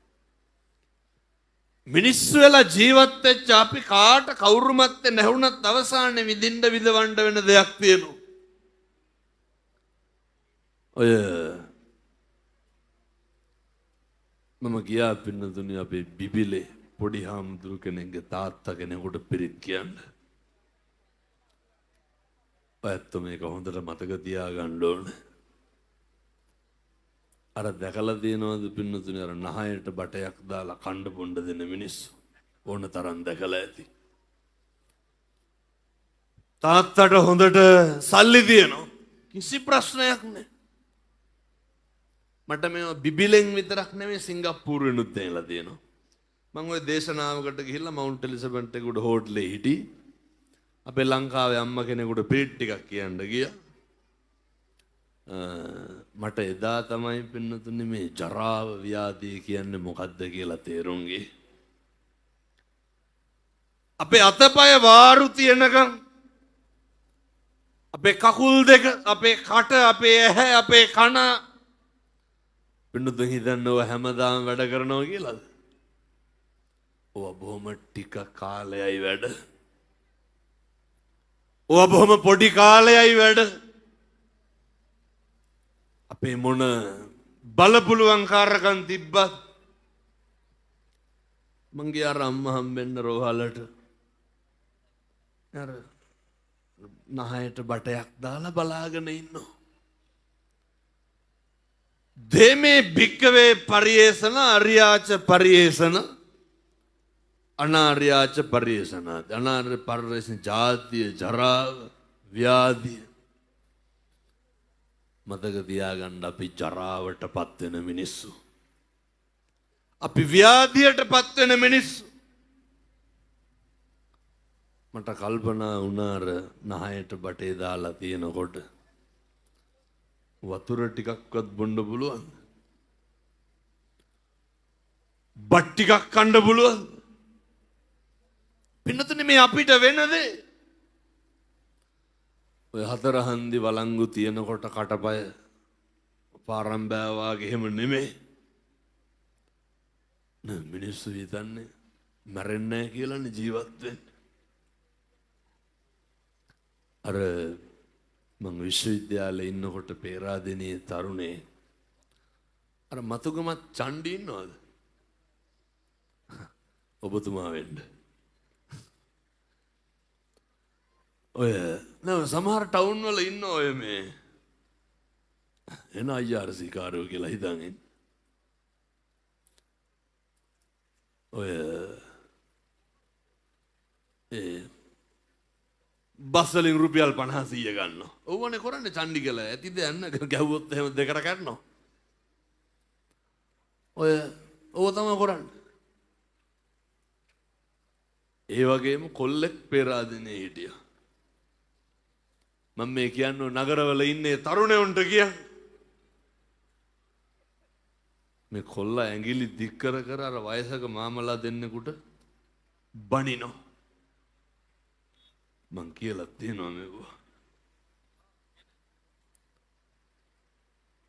Speaker 1: මිනිස්සු වෙලා ජීවත් වෙච්ච අපි කාට කවුරුමත් නැහුණත් අවසානයේ විඳින්න විඳවන්න වෙන දෙයක් තියෙනවා. ඔය මම ගියා පින්නතුනි අපේ බිබිලේ පොඩි හාමුදුරු කෙනෙක්ගේ තාත්තා කෙනෙකුට පිරිත් කියන්න. ඔයත් මේක හොඳට මතක තියාගන්න ඕනේ. අර දැකලා තියෙනවද පින්නතුනි අර නහයට බටයක් දාලා කණ්ඩ පොණ්ඩ දෙන මිනිස්සු ඕන තරම් දැකලා ඇති. තාත්තට හොඳට සල්ලි තියෙනවා. කිසි ප්‍රශ්නයක් නෑ. මට මේවා බිබිලෙන් විතරක් නෙමෙයි සිංගප්පූරුවෙනුත් දැනලා තියෙනවා. මං ඔය දේශනාවකට ගිහිල්ලා මවුන්ට් එලිසබෙත් එක උඩ හෝටලේ හිටි. අපේ ලංකාවේ අම්මා කෙනෙකුට පිරිත් ටිකක් කියන්න ගියා. මට එදා තමයි පින්නතුනේ මේ ජරාව ව්‍යාධිය කියන්නේ මොකද්ද කියලා තේරුම් ගියේ. අපේ අතපය වාරු තියෙනකම්, අපේ කකුල් දෙක, අපේ කට, අපේ ඇහැ, අපේ කන පින්නතුන් හිතන්නේ ඔය හැමදාම වැඩ කරනවා කියලාද? ඔය බොහොම ටික කාලයයි වැඩ. ඔය බොහොම පොඩි කාලයයි වැඩ. අපේ මොන බලපුලුවන්කාරකම් තිබ්බත් මං ගියා අර අම්මා හම්බෙන්න රෝහලට. අර නහයට බටයක් දාලා බලාගෙන ඉන්නවා. දේමේ භික්කවේ පරියේෂණ අරියාච පරියේෂණ අනාර්යාච පරියේෂණ. අනාර්ය පරියේෂණ ජාතිය, ජරාව, ව්‍යාධිය. මතක තියාගන්න අපි ජරාවට පත් වෙන මිනිස්සු. අපි ව්‍යාධියට පත් වෙන මිනිස්සු. මට කල්පනා වුණා අර නහයට බටේ දාලා තියෙනකොට වතුර ටිකක්වත් බොන්න පුළුවන්ද? බත් ටිකක් කන්න පුළුවන්ද? පින්නතුනේ මේ අපිට වෙන දේ. ඔය හතර හන්දි වළංගු තියෙනකොට කටපය පාරම්බෑ වාගේ එහෙම නෙමෙයි. නෑ මිනිස්සු හිතන්නේ මැරෙන්නේ නැහැ කියලානේ ජීවත් වෙන්නේ. අර මං විශ්වවිද්‍යාලේ ඉන්නකොට පේරාදෙණියේ තරුණේ අර මතුගමත් චණ්ඩි ඉන්නවද? ඔබතුමා වෙන්න. ඔය නෑ සමහර ටවුන් වල ඉන්න ඔය මේ එන IRC කාරයෝ කියලා හිතන් ඉන්න. ඔය ඒ බස් වලින් රුපියල් 50 100 ගන්නවා. ඔව්වනේ කරන්නේ චණ්ඩි කියලා. ඇතිද යන්න ගැහුවොත් එහෙම දෙකට කරනවා. ඔය ඔව් තමයි කරන්නේ. ඒ වගේම කොල්ලෙක් පෙරාදෙනේ හිටියා. මම මේ කියන්නේ නගරවල ඉන්නේ තරුණයන්ට කියන්නේ. මේ කොල්ලා ඇඟිලි දික් කර කර අර වයසක මාමලා දෙන්නෙකුට බනිනවා. මං කියලා තියෙනවා මේවා.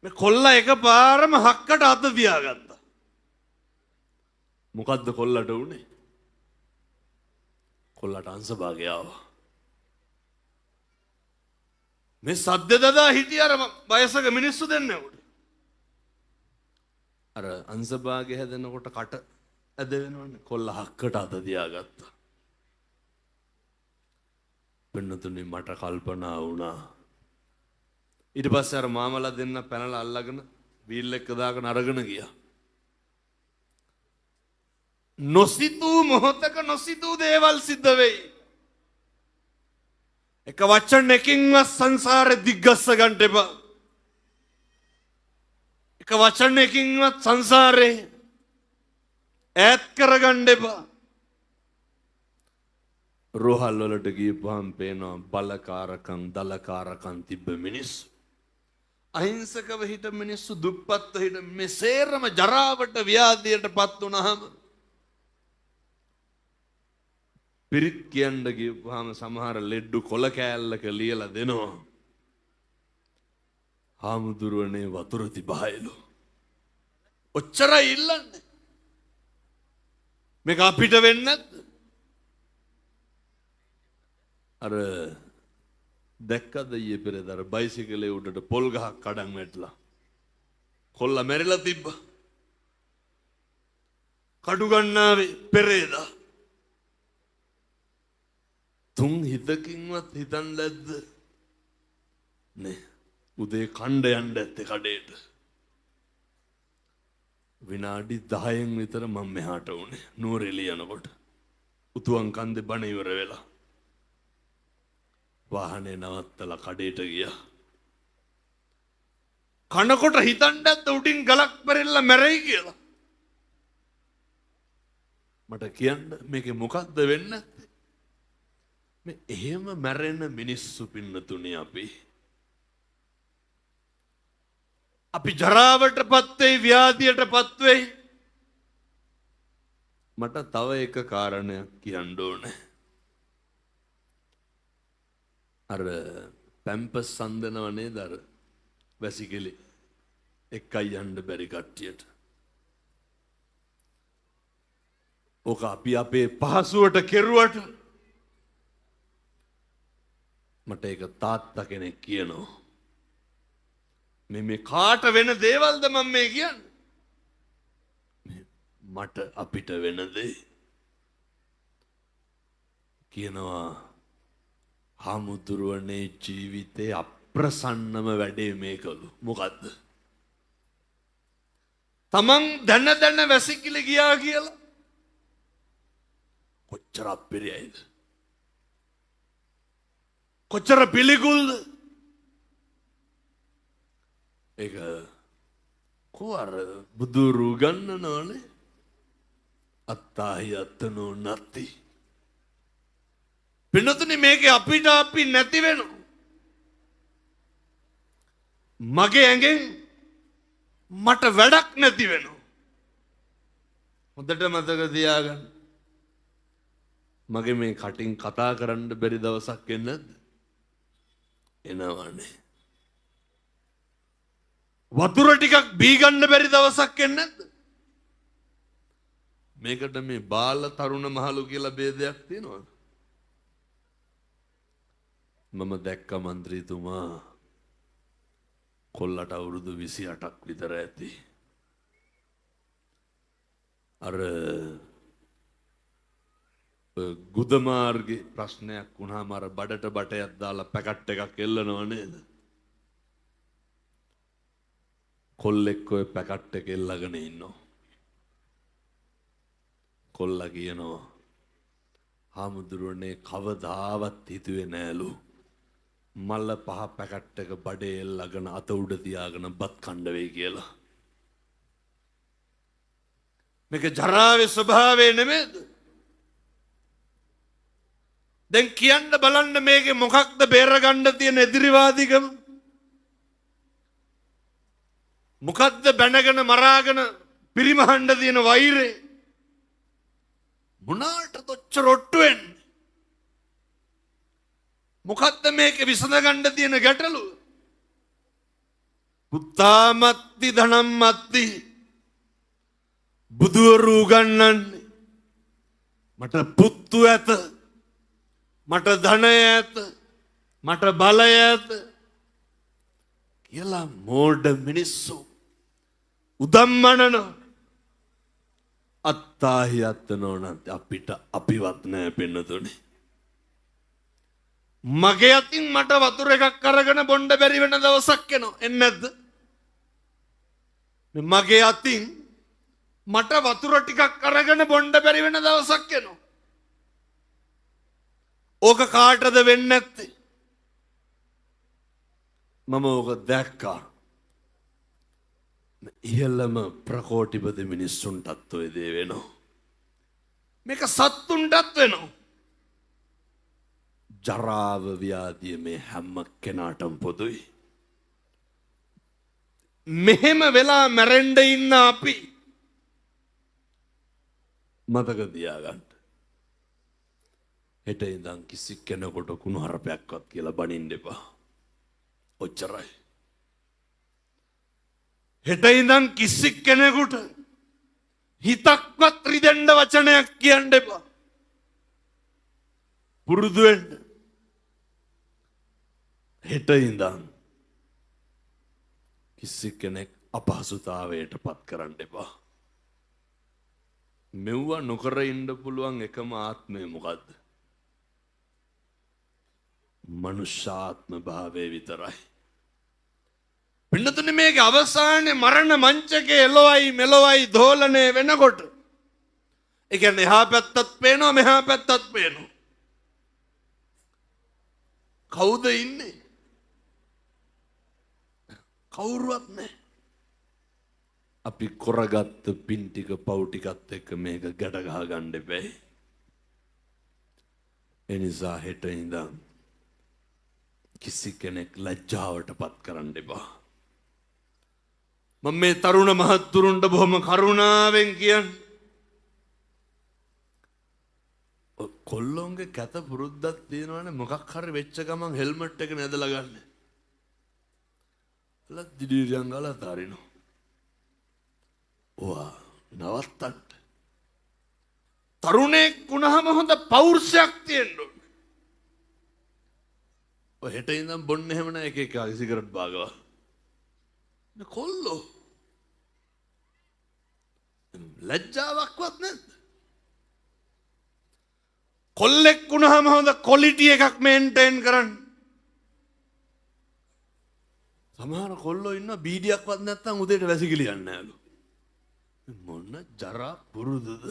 Speaker 1: මේ කොල්ලා එකපාරම හක්කට අත තියාගත්තා. මොකද්ද කොල්ලට වුනේ? කොල්ලට අංශභාගය ආවා. මේ සද්ද දදා හිටිය අර වයසක මිනිස්සු දෙන්නෙකුට. අර අංශභාගය හැදෙනකොට කට ඇද වෙනවනේ. කොල්ලා හක්කට අත තියාගත්තා. පින්නතුනි මට කල්පනා වුණා. ඊට පස්සේ අර මාමලා දෙන්න පැනලා අල්ලගෙන වීල් එක දාගෙන අරගෙන ගියා. නොසිතූ මොහොතක නොසිතූ දේවල් සිද්ධ වෙයි. එක වචනයකින්වත් සංසාරේ දිග්ගස්ස ගන්න එපා. එක වචනයකින්වත් සංසාරේ ඈත් කරගන්න එපා. රෝහල් වලට ගියපුවහම පේනවා බලකාරකම් දලකාරකම් තිබ්බ මිනිස්සු. අහිංසකව හිට මිනිස්සු, දුප්පත්ව හිට මේ සේරම ජරාවට ව්‍යාධියට පත් වුණාම පිරිත් කියන්න ගියපුවාම සමහර ලෙඩ්ඩු කොල කෑල්ලක ලියලා දෙනවා. හාමුදුරුවනේ වතුර තිබහයිලු. ඔච්චරයි ඉල්ලන්නේ. මේක අපිට වෙන්නේ නැද්ද? අර දැක්කද ඊයේ පෙරේද අර බයිසිකලේ උඩට පොල් ගහක් කඩන් වැටලා කොල්ලා මැරිලා තිබ්බා. කඩු ගන්නාවේ පෙරේදා. තුන් හිතකින්වත් හිතන්න නැද්ද? නේ උදේ කණ්ඩ යන්න ඇත්තේ කඩේට. විනාඩි 10න් විතර මම මෙහාට වුණේ නුවරඑළිය යනකොට. උතුවන් කන්දේ බණ ඉවර වෙලා වාහනේ නවත්තලා කඩේට ගියා. කනකොට හිතන්න ඇත්ත උඩින් ගලක් පෙරෙල්ලා මැරෙයි කියලා. මට කියන්න මේකේ මොකද්ද වෙන්නේ නැත්තේ? මේ එහෙම මැරෙන මිනිස්සු පින්නතුනේ අපි. අපි ජරාවටපත් වෙයි, ව්‍යාධියටපත් වෙයි. මට තව එක කාරණයක් කියන්න ඕනේ. අර පැම්පස් සඳනව නේද අර වැසිකිලි එක්කයි යන්න බැරි කට්ටියට. ඕක අපි අපේ පහසුවට කෙරුවට මට ඒක තාත්තා කෙනෙක් කියනවා. මේ මේ කාට වෙන දේවල්ද මම මේ කියන්නේ? මේ මට අපිට වෙන දේ කියනවා. හාමුදුරුවනේ ජීවිතේ අප්‍රසන්නම වැඩේ මේකලු. මොකද්ද? තමන් දැන දැන වැසිකිලි ගියා කියලා කොච්චර අපිරියයිද? කොච්චර පිළිකුල්ද? ඒක කෝ අර බුදුරු ගන්නනවනේ අත්තාහි අත්තනෝ නත්ති. පින්නතුනි මේකේ අපිට අපි නැති වෙනවා. මගේ ඇඟෙන් මට වැඩක් නැති වෙනවා. හොඳට මතක තියාගන්න. මගේ මේ කටින් කතා කරන්න බැරි දවසක් එන්නේ නැද්ද? එනවනේ. වතුර ටිකක් බී ගන්න බැරි දවසක් එන්නේ නැද්ද? මේකට මේ බාල තරුණ මහලු කියලා ભેදයක් තියෙනවද? මම දැක්ක මන්ත්‍රීතුමා කොල්ලට අවුරුදු 28ක් විතර ඇති. අර ගුද මාර්ගේ ප්‍රශ්නයක් වුණාම අර බඩට බටයක් දාලා පැකට් එකක් එල්ලනව නේද? කොල්ලෙක් ඔය පැකට් එක එල්ලගෙන ඉන්නවා. කොල්ලා කියනවා හාමුදුරුවනේ කවදාවත් හිතුවේ නෑලු මල්ල පහ පැකට් එක බඩේ එල්ලගෙන අත උඩ තියාගෙන බත් කණ්ඩ වෙයි කියලා. මේක ජරාවේ ස්වභාවය නෙමෙයිද? දැන් කියන්න බලන්න මේකේ මොකක්ද බේරගන්න තියෙන එදිරිවාදිකම? මොකක්ද බැනගෙන මරාගෙන පිරිමහන්න තියෙන වෛරය? මොනාටද ඔච්චර ඔට්ටු වෙන්නේ? මොකක්ද මේකේ විසඳගන්න තියෙන ගැටලුව? පුත්තාමත්ති ධනම්මත්ති බුදුවරු උගන්වන්නේ මට පුත්තු ඇත, මට ධනය ඇත, මට බලය ඇත කියලා මෝඩ මිනිස්සු උදම්මනන. අත්තාහි අත්තනෝනත් අපිට අපිවත් නෑ පින්නතුනේ. මගේ අතින් මට වතුර එකක් අරගෙන බොණ්ඩ බැරි වෙන දවසක් එනවා. එන්නේ නැද්ද? මගේ අතින් මට වතුර ටිකක් අරගෙන බොණ්ඩ බැරි වෙන දවසක් එනවා. ඕක කාටද වෙන්නේ නැත්තේ? මම ඕක දැක්කා. ඉහළම ප්‍රකෝටිපති මිනිස්සුන්ටත් ඔය දේ වෙනවා. මේක සත්තුන්ටත් වෙනවා. ජරාව ව්‍යාධිය මේ හැම කෙනාටම පොදුයි. මෙහෙම වෙලා මැරෙන්න ඉන්න අපි මතක තියාගන්න. හෙට ඉඳන් කිසි කෙනෙකුට කුණු හරපයක්වත් කියලා බනින්න එපා. ඔච්චරයි. හෙට ඉඳන් කිසි කෙනෙකුට හිතක්වත් රිදෙන්න වචනයක් කියන්න එපා. පුරුදු වෙන්න. හෙට ඉඳන් කිසි කෙනෙක් අපහසුතාවයට පත් කරන්න එපා. මෙව්වා නොකර ඉන්න පුළුවන් එකම ආත්මය මොකද්ද? මනුෂ්‍යාත්ම භාවය විතරයි. පින්නතුනේ මේකේ අවසානයේ මරණ මංචකේ එලොවයි මෙලොවයි දෝලණය වෙනකොට, ඒ කියන්නේ එහා පැත්තත් පේනවා මෙහා පැත්තත් පේනවා. කවුද ඉන්නේ? කවුරුවත් නැහැ. අපි කරගත්ත පින් ටික පව් ටිකත් එක්ක මේක ගැට ගහ ගන්න එපැයි. ඒ නිසා හෙට ඉඳන් කිසි කෙනෙක් ලැජ්ජාවට පත් කරන්න එපා. මම මේ තරුණ මහත්තුරුන්ට බොහොම කරුණාවෙන් කියන්නේ, කොල්ලොන්ගේ කැත පුරුද්දක් තියෙනවනේ, මොකක් හරි වෙච්ච ගමන් හෙල්මට් එක නැදලා ගන්න. අල දිඩිරියන් ගාලා අතාරිනවා. ඔවා නවත්තන්න. තරුණයෙක් වුණාම හොඳ පෞරුෂයක් තියෙන්න ඕනේ. ඔය හෙට ඉඳන් බොන්න එහෙම නෑ එක එක සිගරට් බාගවල්. මේ කොල්ලෝ ලැජ්ජාවක්වත් නැද්ද? කොල්ලෙක් වුණාම හොඳ ක්වොලිටි එකක් මේන්ටේන් කරන්න. සමහර කොල්ලෝ ඉන්නවා බීඩියක්වත් නැත්තම් උදේට වැසිකිලි යන්නේ නෑලු. මොන ජරා පුරුදුද?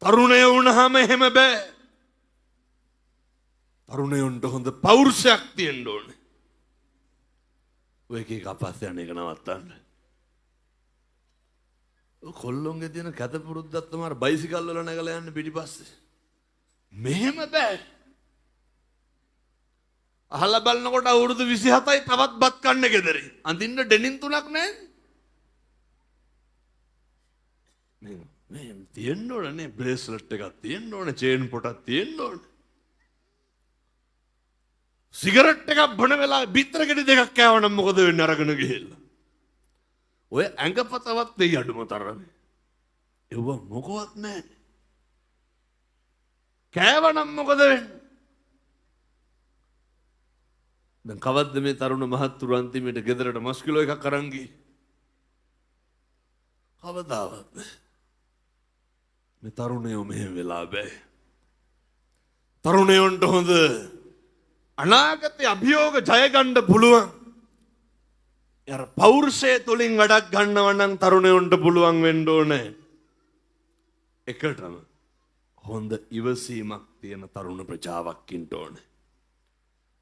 Speaker 1: තරුණය වුණාම එහෙම බෑ. තරුණයන්ට හොඳ පෞරුෂයක් තියෙන්න ඕනේ. ඔය එක එක අපහාස යන එක නවත්තන්න. ඔය කොල්ලොන්ගේ තියෙන කැත පුරුද්දක් තමයි අර බයිසිකල් වල නැගලා යන්න පිටිපස්සේ. මෙහෙම බෑ. අහලා බලනකොට අවුරුදු 27යි තවත් බත් කන්න ගෙදරින්. අඳින්න ඩෙනින් තුනක් නෑ. මේ තියෙන්න ඕනේ නේ, බ්‍රේස්ලට් එකක් තියෙන්න ඕනේ, චේන් පොටක් තියෙන්න ඕනේ. සිගරට් එකක් බොන වෙලාවේ බිත්තර ගෙඩි දෙකක් කෑවනම් මොකද වෙන්නේ අරගෙන ගිහිල්ලා? ඔය ඇඟපතවත් වෙයි අඩුම තරමේ. ඒව මොකවත් නැහැ. කෑවනම් මොකද වෙන්නේ? දැන් කවද්ද මේ තරුණ මහත්තුරු අන්තිමට ගෙදරට මස් කිලෝ එකක් අරන් ගියේ? කවදාවත් නෑ. මේ තරුණයෝ මෙහෙම වෙලා බෑ. තරුණයන්ට හොඳ අනාගතේ අභියෝග ජය ගන්න පුළුවන්. අර පෞරුෂය තුලින් වැඩක් ගන්නව නම් තරුණයන්ට පුළුවන් වෙන්න ඕනේ. එකටම හොඳ ඉවසීමක් තියෙන තරුණ ප්‍රජාවක් ඉන්න ඕනේ.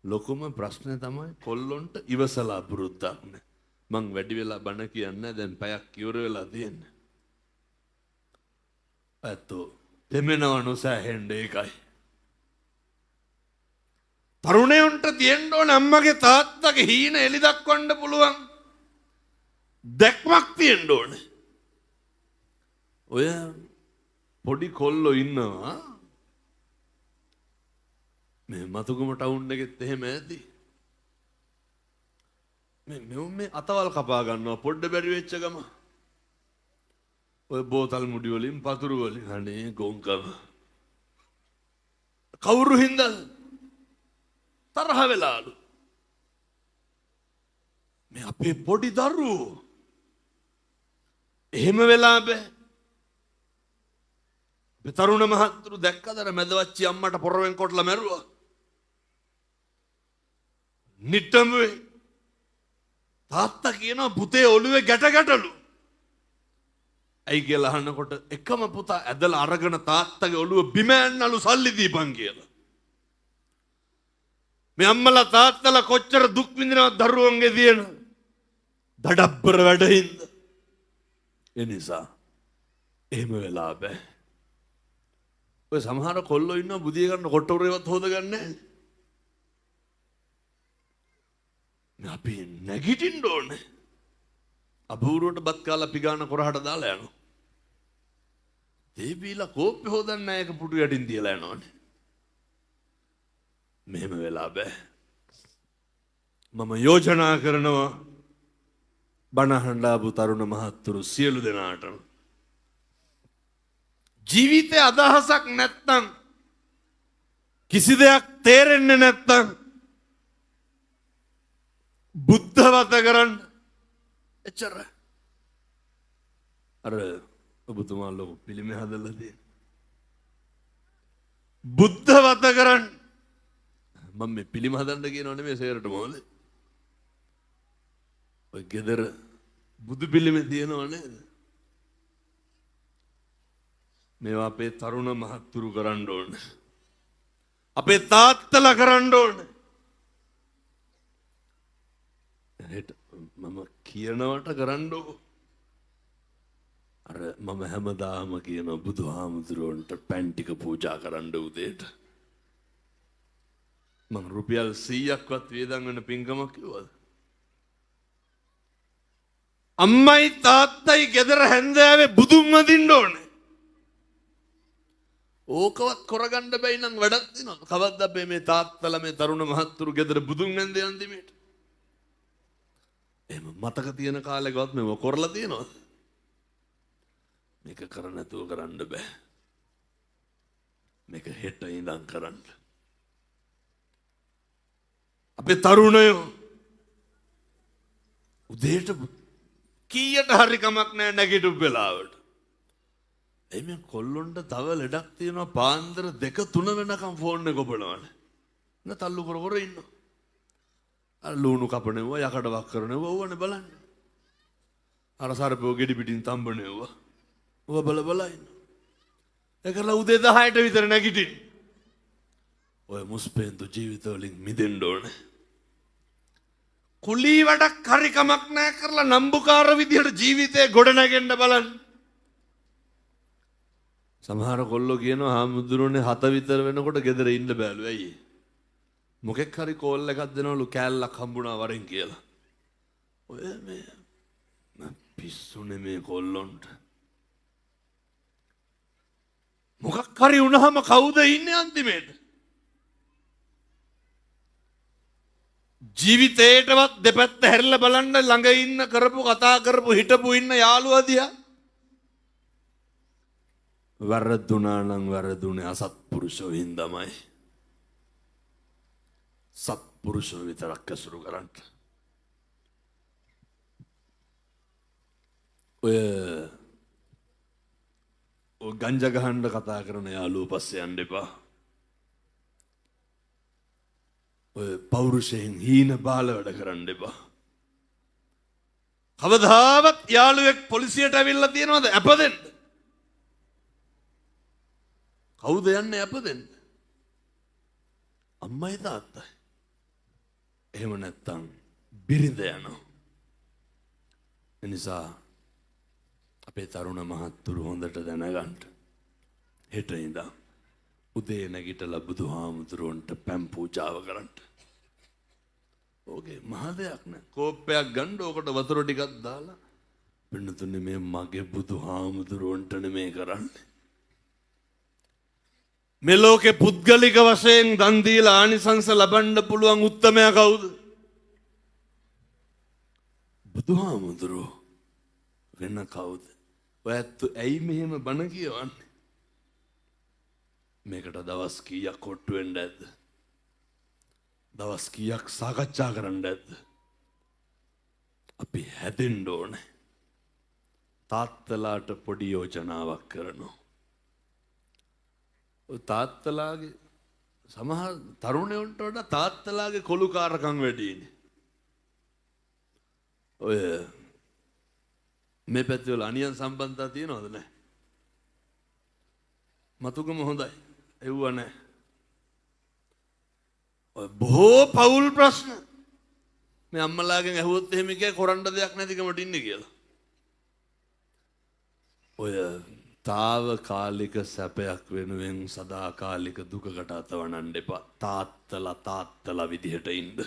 Speaker 1: ලොකුම ප්‍රශ්නේ තමයි කොල්ලොන්ට ඉවසලා පුරුද්දක් නෑ. මං වැඩි වෙලා බණ කියන්නේ දැන් පැයක් ඉවර වෙලා තියෙන්නේ. ඇත්තෝ දෙමෙනව නොසෑහෙන්න ඒකයි. තරුණයන්ට තියෙන්න ඕන අම්මගේ තාත්තගේ හීන එලි දක්වන්න පුළුවන් දැක්මක් තියෙන්න ඕනේ. ඔය පොඩි කොල්ලෝ ඉන්නවා මේ මතුගම ටවුන් එකෙත් එහෙම ඇති. මේ මෙවුන් මේ අතවල් කපා ගන්නවා පොඩ්ඩ බැරි වෙච්ච ගම. ඔය බෝතල් මුඩි වලින් පතුරු වලින් අනේ ගොංකම. කවුරු හින්දාද? තරහ වෙලාලු. මේ අපේ පොඩි දරුවෝ එහෙම වෙලා බෑ. මේ තරුණ මහත්තුරු දැක්කද අර මැදවච්චි අම්මට පොරවෙන් කොටලා මැරුවා. නිට්ටඹුවේ තාත්තා කියනවා පුතේ ඔළුවේ ගැට ගැටලු. ඇයි කියලා අහනකොට එකම පුතා ඇදලා අරගෙන තාත්තගේ ඔළුව බිම ඇන්නලු සල්ලි දීපන් කියලා. මේ අම්මලා තාත්තලා කොච්චර දුක් විඳිනවද දරුවන්ගේ තියෙන දඩබ්බර වැඩ හින්දා. ඒ නිසා එහෙම වෙලා බෑ. ඔය සමහර කොල්ලෝ ඉන්නවා බුදිය ගන්න කොට උරේවත් හොදගන්නේ නැහැ. අපි නැගිටින්න ඕනේ. අපූර්වට බත් කාලා පිගාන කොරහට දාලා යනවා. දේබීලා කෝප්පේ හොදන්නේ නැහැ, ඒක පුටු යටින් තියලා යනවනේ. මෙහෙම වෙලා බෑ. මම යෝජනා කරනවා බණ අහන්න ආපු තරුණ මහත්තුරු සියලු දෙනාටම, ජීවිතේ අදහසක් නැත්තම්, කිසි දෙයක් තේරෙන්නේ නැත්තම් බුද්ධවත කරන්න. එච්චර. අර ඔබතුමා ලොකු පිළිමේ හදලා තියෙන බුද්ධවත කරන්න. මම මේ පිළිම හදන්න කියනව නෙමෙයි සේරට මොකද? ඔය ගෙදර බුදු පිළිමේ තියෙනව නේද? මේවා අපේ තරුණ මහත්තුරු කරන්න ඕන. අපේ තාත්තලා කරන්න ඕන. හෙට මම කියනවට කරන්න ඕන. අර මම හැමදාම කියන බුදුහාමුදුරුවන්ට පැන් ටික පූජා කරන්න උදේට. මං රුපියල් 100ක්වත් වියදම් වෙන පින්කමක් කිව්වද? අම්මයි තාත්තයි ගෙදර හැන්දෑවේ බුදුන් වඳින්න ඕනේ. ඕකවත් කරගන්න බැයි නම් වැඩක් තියෙනවද? කවද්ද අපේ මේ තාත්තලා මේ තරුණ මහත්තුරු ගෙදර බුදුන් වැඳේ අන්තිමේට? එහෙම මතක තියෙන කාලෙකවත් මේව කරලා තියෙනවද? මේක කර නැතුව කරන්න බෑ. මේක හෙට ඉඳන් කරන්න. අපේ තරුණයෝ උදේට කීයට හරි කමක් නෑ නැගිටු වෙලාවට. එයි මේ කොල්ලොන්ට තව ලෙඩක් තියෙනවා, පාන්දර 2-3 වෙනකම් ෆෝන් එක ඔබනවනේ. න තල්ලු කර කර ඉන්නවා. අර ලුණු කපනවා, යකඩ වක් කරනවා, ඕවනේ බලන්න. අර සර්පෝ ගෙඩි පිටින් තම්බනවා. ඔව බල බල ඉන්නවා. ඒකලා උදේ 10ට විතර නැගිටින්න. ඔය මුස්පේන්තු ජීවිත වලින් මිදෙන්න ඕනේ. කුලී වැඩක් හරි කමක් නෑ කරලා නම්බුකාර විදිහට ජීවිතේ ගොඩ නැගෙන්න බලන්න. සමහර කොල්ලෝ කියනවා හාමුදුරුවනේ 7 විතර වෙනකොට ගෙදර ඉන්න බෑලු. ඇයි? මොකෙක් හරි කෝල් එකක් දෙනවලු කෑල්ලක් හම්බුණා වරෙන් කියලා. ඔය මේ පිස්සුනේ මේ කොල්ලොන්ට. මොකක් හරි වුණාම කවුද ඉන්නේ අන්තිමේට? ජීවිතේටවත් දෙපැත්ත හැරිලා බලන්න ළඟ ඉන්න කරපු කතා කරපු හිටපු ඉන්න යාළුවා දිහා. වැරදුනා නම් වැරදුනේ අසත්පුරුෂෝ හින්දාමයි. සත්පුරුෂෝ විතරක් ඇසුරු කරන්න. ඔය ඔය ගංජා ගහන්න කතා කරන යාළුවෝ පස්සේ යන්න එපා. ඔය පෞරුෂයෙන් හීන බාල වැඩ කරන්න එපා. කවදාවත් යාළුවෙක් පොලිසියට ඇවිල්ලා තියෙනවද ඇප දෙන්න? කවුද යන්නේ ඇප දෙන්න? අම්මයි තාත්තයි. එහෙම නැත්තම් බිරිඳ යනවා. එනිසා අපේ තරුණ මහත්තුරු හොඳට දැනගන්න. හෙට ඉඳන් උදේ නැගිටලා බුදුහාමුදුරුවන්ට පැන් පූජාව කරන්න. ඕකේ මහ දෙයක් නෑ. කෝප්පයක් ගන්න ඕකට වතුර ටිකක් දාලා පින්නතුනේ මේ මගේ බුදුහාමුදුරුවන්ට නෙමේ කරන්නේ. මේ ලෝකේ පුද්ගලික වශයෙන් දන් දීලා ආනිසංස ලබන්න පුළුවන් උත්තමයා කවුද? බුදුහාමුදුරුවෝ. වෙන කවුද? ඔය ඇත්ත ඇයි මෙහෙම බණ කියවන්නේ? මේකට දවස් කීයක් කොට්ටු වෙන්න ඇද්ද? දවස් කීයක් සාකච්ඡා කරන්න ඇද්ද? අපි හැදෙන්න ඕනේ. තාත්තලාට පොඩි යෝජනාවක් කරනවා. ඔය තාත්තලාගේ සමහර තරුණයන්ට වඩා තාත්තලාගේ කොළුකාරකම් වැඩිනේ. ඔය මේ පැත්තේ වල අනියන් සම්බන්ධතා තියෙනවද නැහැ? මතුකම හොඳයි. එව්ව නැහැ. ඔය බොහෝ පවුල් ප්‍රශ්න මේ අම්මලාගෙන් ඇහුවොත් එහෙම කියයි කරන්න දෙයක් නැතිකමට ඉන්නේ කියලා. ඔය තාවකාලික සැපයක් වෙනුවෙන් සදාකාලික දුකකට අතවනන්න එපා. තාත්තලා තාත්තලා විදිහට ඉන්න.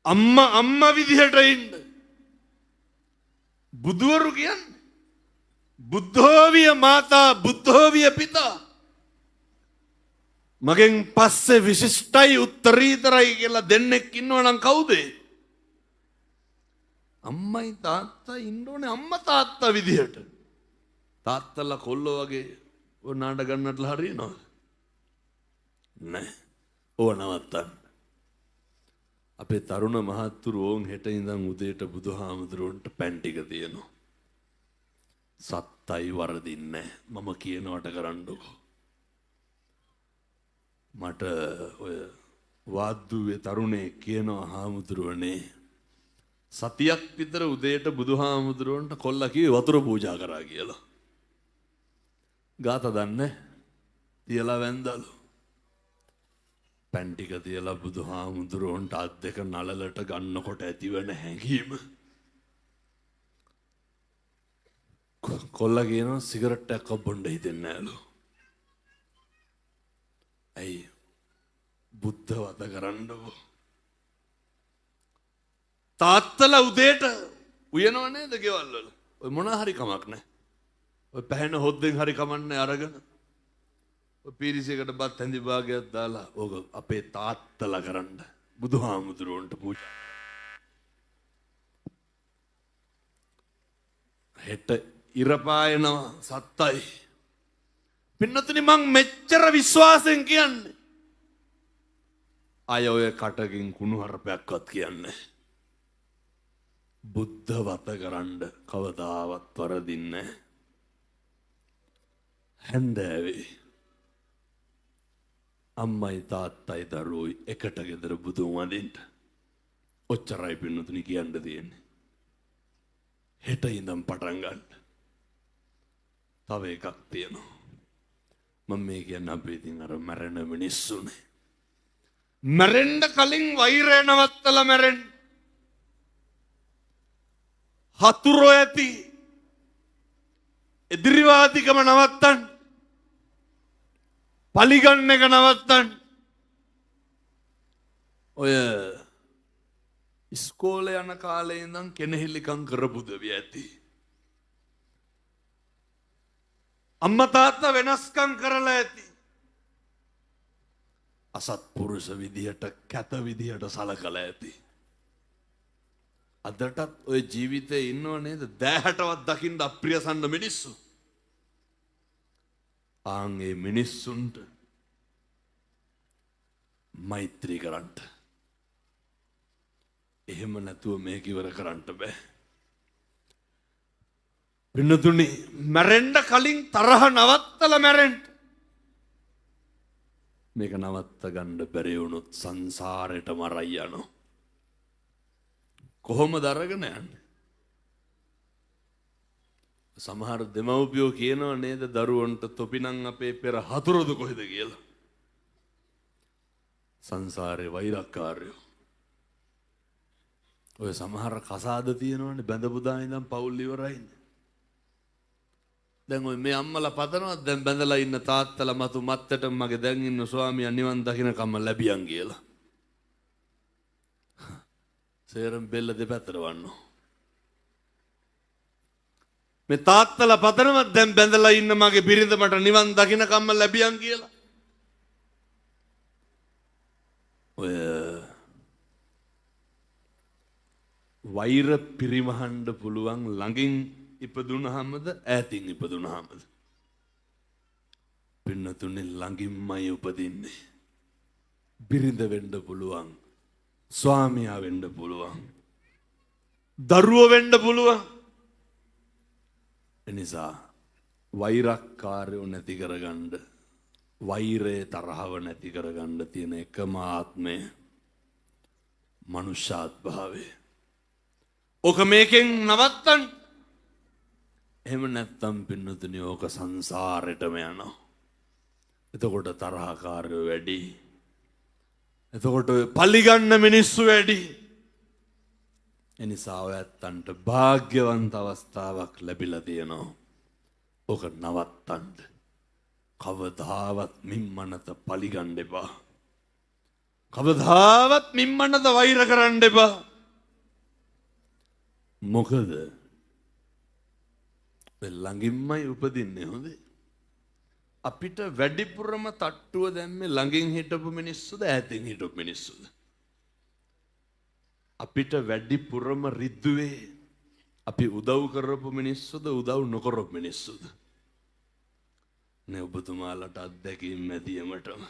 Speaker 1: අම්මා අම්මා විදිහට ඉන්න. බුදුවරු කියන්නේ බුද්ධෝවිය මාතා බුද්ධෝවිය පිතා. මගෙන් පස්සේ විශිෂ්ටයි උත්තරීතරයි කියලා දෙන්නෙක් ඉන්නවා නම් කවුද? අම්මයි තාත්තයි ඉන්න ඕනේ අම්මා තාත්තා විදිහට. තාත්තලා කොල්ලෝ වගේ ඔය නාඩ ගන්නටලා හරියනවද? නෑ. ඕව නවත්තන්න. අපේ තරුණ මහත්තුරු ඕන් හෙට ඉඳන් උදේට බුදුහාමුදුරුවන්ට පැන් ටික තියෙනවා. සත්තයි වරදින්නේ මම කියනවට කරන්නකෝ. මට ඔය වාද්දුවේ තරුණයෙක් කියනවා හාමුදුරුවනේ සතියක් විතර උදේට බුදුහාමුදුරුවන්ට කොල්ලා කිව්වේ වතුර පූජා කරා කියලා. ගාත දන්නේ තියලා වැන්දලු. පැන් ටික තියලා බුදුහාමුදුරුවන්ට අත් දෙක නලලට ගන්නකොට ඇතිවන හැඟීම. කොල්ලා කියනවා සිගරට් එකක් බොන්න හිතෙන්නේ නෑලු. ඇයි? බුද්ධ වද කරන්නකෝ. තාත්තලා උදේට උයනව නේද ගෙවල් වල? ඔය මොන හරි කමක් නෑ. ඔය පැහැෙන හොද්දෙන් හරි කමන්නේ අරගෙන ඔය පීරිසයකට බත් හැඳි භාගයක් දාලා ඕක අපේ තාත්තලා කරන්න බුදුහාමුදුරුවන්ට පූජා. හෙට ඉර පායනවා සත්තයි. පින්නතුනි මං මෙච්චර විශ්වාසයෙන් කියන්නේ. අය ඔය කටකින් කුණු හරපයක්වත් කියන්නේ. බුද්ධ වත කරන්න කවදාවත් වරදින්නේ හැන්දෑවේ අම්මයි තාත්තයි දරුවෝයි එකට ගෙදර බුදුන් වඳින්න. ඔච්චරයි පින්නතුනි කියන්න තියෙන්නේ. හෙට ඉඳන් පටන් ගන්න. තව එකක් තියෙනවා. මම මේ කියන්නේ අපේ ඉතින් අර මැරෙන මිනිස්සුනේ. මැරෙන්න කලින් වෛරය නවත්තලා මැරෙන්න. හතුරෝ ඇති එදිරිවාදිකම නවත්තන්න. පලිගන්න එක නවත්තන්න. ඔය ඉස්කෝලේ යන කාලේ ඉඳන් කෙනෙහිලිකම් කරපු දෙවිය ඇති. අම්මා තාත්තා වෙනස්කම් කරලා ඇති. අසත්පුරුෂ විදිහට කැත විදිහට සලකලා ඇති. අදටත් ඔය ජීවිතේ ඉන්නව නේද දෑහටවත් දකින්න අප්‍රියසන්න මිනිස්සු. ආන් ඒ මිනිස්සුන්ට මෛත්‍රී කරන්න. එහෙම නැතුව මේක ඉවර කරන්න බෑ. පින්නතුනි මැරෙන්න කලින් තරහ නවත්තලා මැරෙන්න. මේක නවත්ත ගන්න බැරි වුණොත් සංසාරෙටම අරයි යනවා. කොහොමද අරගෙන යන්නේ? සමහර දෙමව්පියෝ කියනවා නේද දරුවන්ට තොපි නම් අපේ පෙර හතුරුද කොහෙද කියලා. සංසාරේ වෛරක්කාරයෝ. ඔය සමහර කසාද තියෙනවනේ බැඳපු දා ඉඳන් පවුල් ඉවරයිනේ. දැන් ඔය මේ අම්මලා පතනවා දැන් බැඳලා ඉන්න තාත්තලා මතු මත්තට මගේ දැන් ඉන්න ස්වාමියා නිවන් දකින්නකම ලැබියන් කියලා. සේරම බෙල්ල දෙපැත්තට වන්නෝ. මේ තාත්තලා පතනවා දැන් බැඳලා ඉන්න මගේ බිරිඳ මට නිවන් දකින්නකම ලැබියන් කියලා. ඔය වෛර පිරිමහන්න පුළුවන් ළඟින් ඉපදුනහමද ඈතින් ඉපදුනහමද? පින්නතුනේ ළඟින්මයි උපදින්නේ. බිරිඳ වෙන්න පුළුවන්, ස්වාමියා වෙන්න පුළුවන්, දරුවෝ වෙන්න පුළුවන්. එනිසා වෛරක්කාරයෝ නැති කරගන්න, වෛරය තරහව නැති කරගන්න තියෙන එකම ආත්මය මනුෂ්‍යාත්භාවය. ඕක මේකෙන් නවත්තන්න. එහෙම නැත්තම් පින්නතුනි ඕක සංසාරෙටම යනවා. එතකොට තරහකාරයෝ වැඩි. එතකොට ඔය පලිගන්න මිනිස්සු වැඩි. එනිසා ඔය ඇත්තන්ට භාග්‍යවන්ත අවස්ථාවක් ලැබිලා තියෙනවා. ඕක නවත්තන්න. කවදාවත් මිම්මනත පලිගන්න එපා. කවදාවත් මිම්මනත වෛර කරන්න එපා. මොකද ළඟින්මයි උපදින්නේ. හොඳේ. අපිට වැඩිපුරම තට්ටුව දැම්මේ ළඟින් හිටපු මිනිස්සුද ඈතින් හිටපු මිනිස්සුද? අපිට වැඩිපුරම රිද්දුවේ අපි උදව් කරපු මිනිස්සුද උදව් නොකරපු මිනිස්සුද? නේ ඔබතුමාලට අත්දැකීම් ඇතියමටම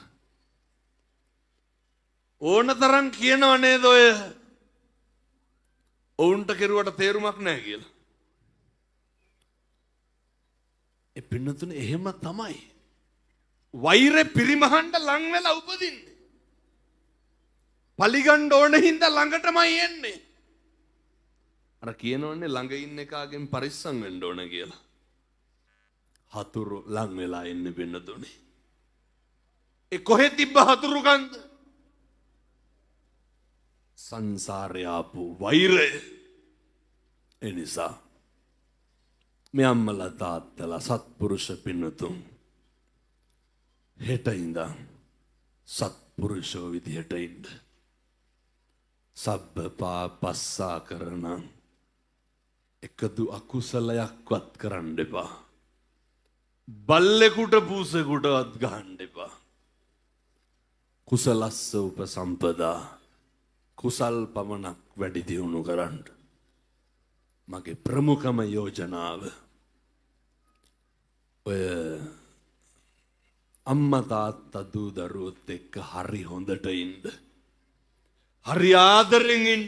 Speaker 1: ඕන තරම් කියනව නේද ඔය ඔවුන්ට කෙරුවට තේරුමක් නැහැ කියලා. ඒ පින්නතුනේ එහෙම තමයි. වෛරෙ පිරිමහන්න ලං වෙලා උපදින්නේ. පලිගන්න ඕන හින්දා ළඟටමයි එන්නේ. අර කියනවනේ ළඟ ඉන්න එකාගෙන් පරිස්සම් වෙන්න ඕන කියලා. හතුරු ලං වෙලා ඉන්නේ පින්නතුනේ. ඒ කොහෙ තිබ්බ හතුරුකන්ද? සංසාරේ ආපු වෛරය. ඒ නිසා මේ අම්මලා තාත්තලා සත්පුරුෂ පින්නතුන් හෙට ඉඳන් සත්පුරුෂෝ විදිහට ඉන්න. සබ්බ පාපස්සා කරන එකදු අකුසලයක්වත් කරන්න එපා. බල්ලෙකුට පූසෙකුටවත් ගහන්න එපා. කුසලස්ස උපසම්පදා, කුසල් පමණක් වැඩි දියුණු කරන්න. මගේ ප්‍රමුඛම යෝජනාව ඔය අම්මා තාත්තා දූ දරුවොත් එක්ක හරි හොඳට ඉන්න. හරි ආදරෙන් ඉන්න.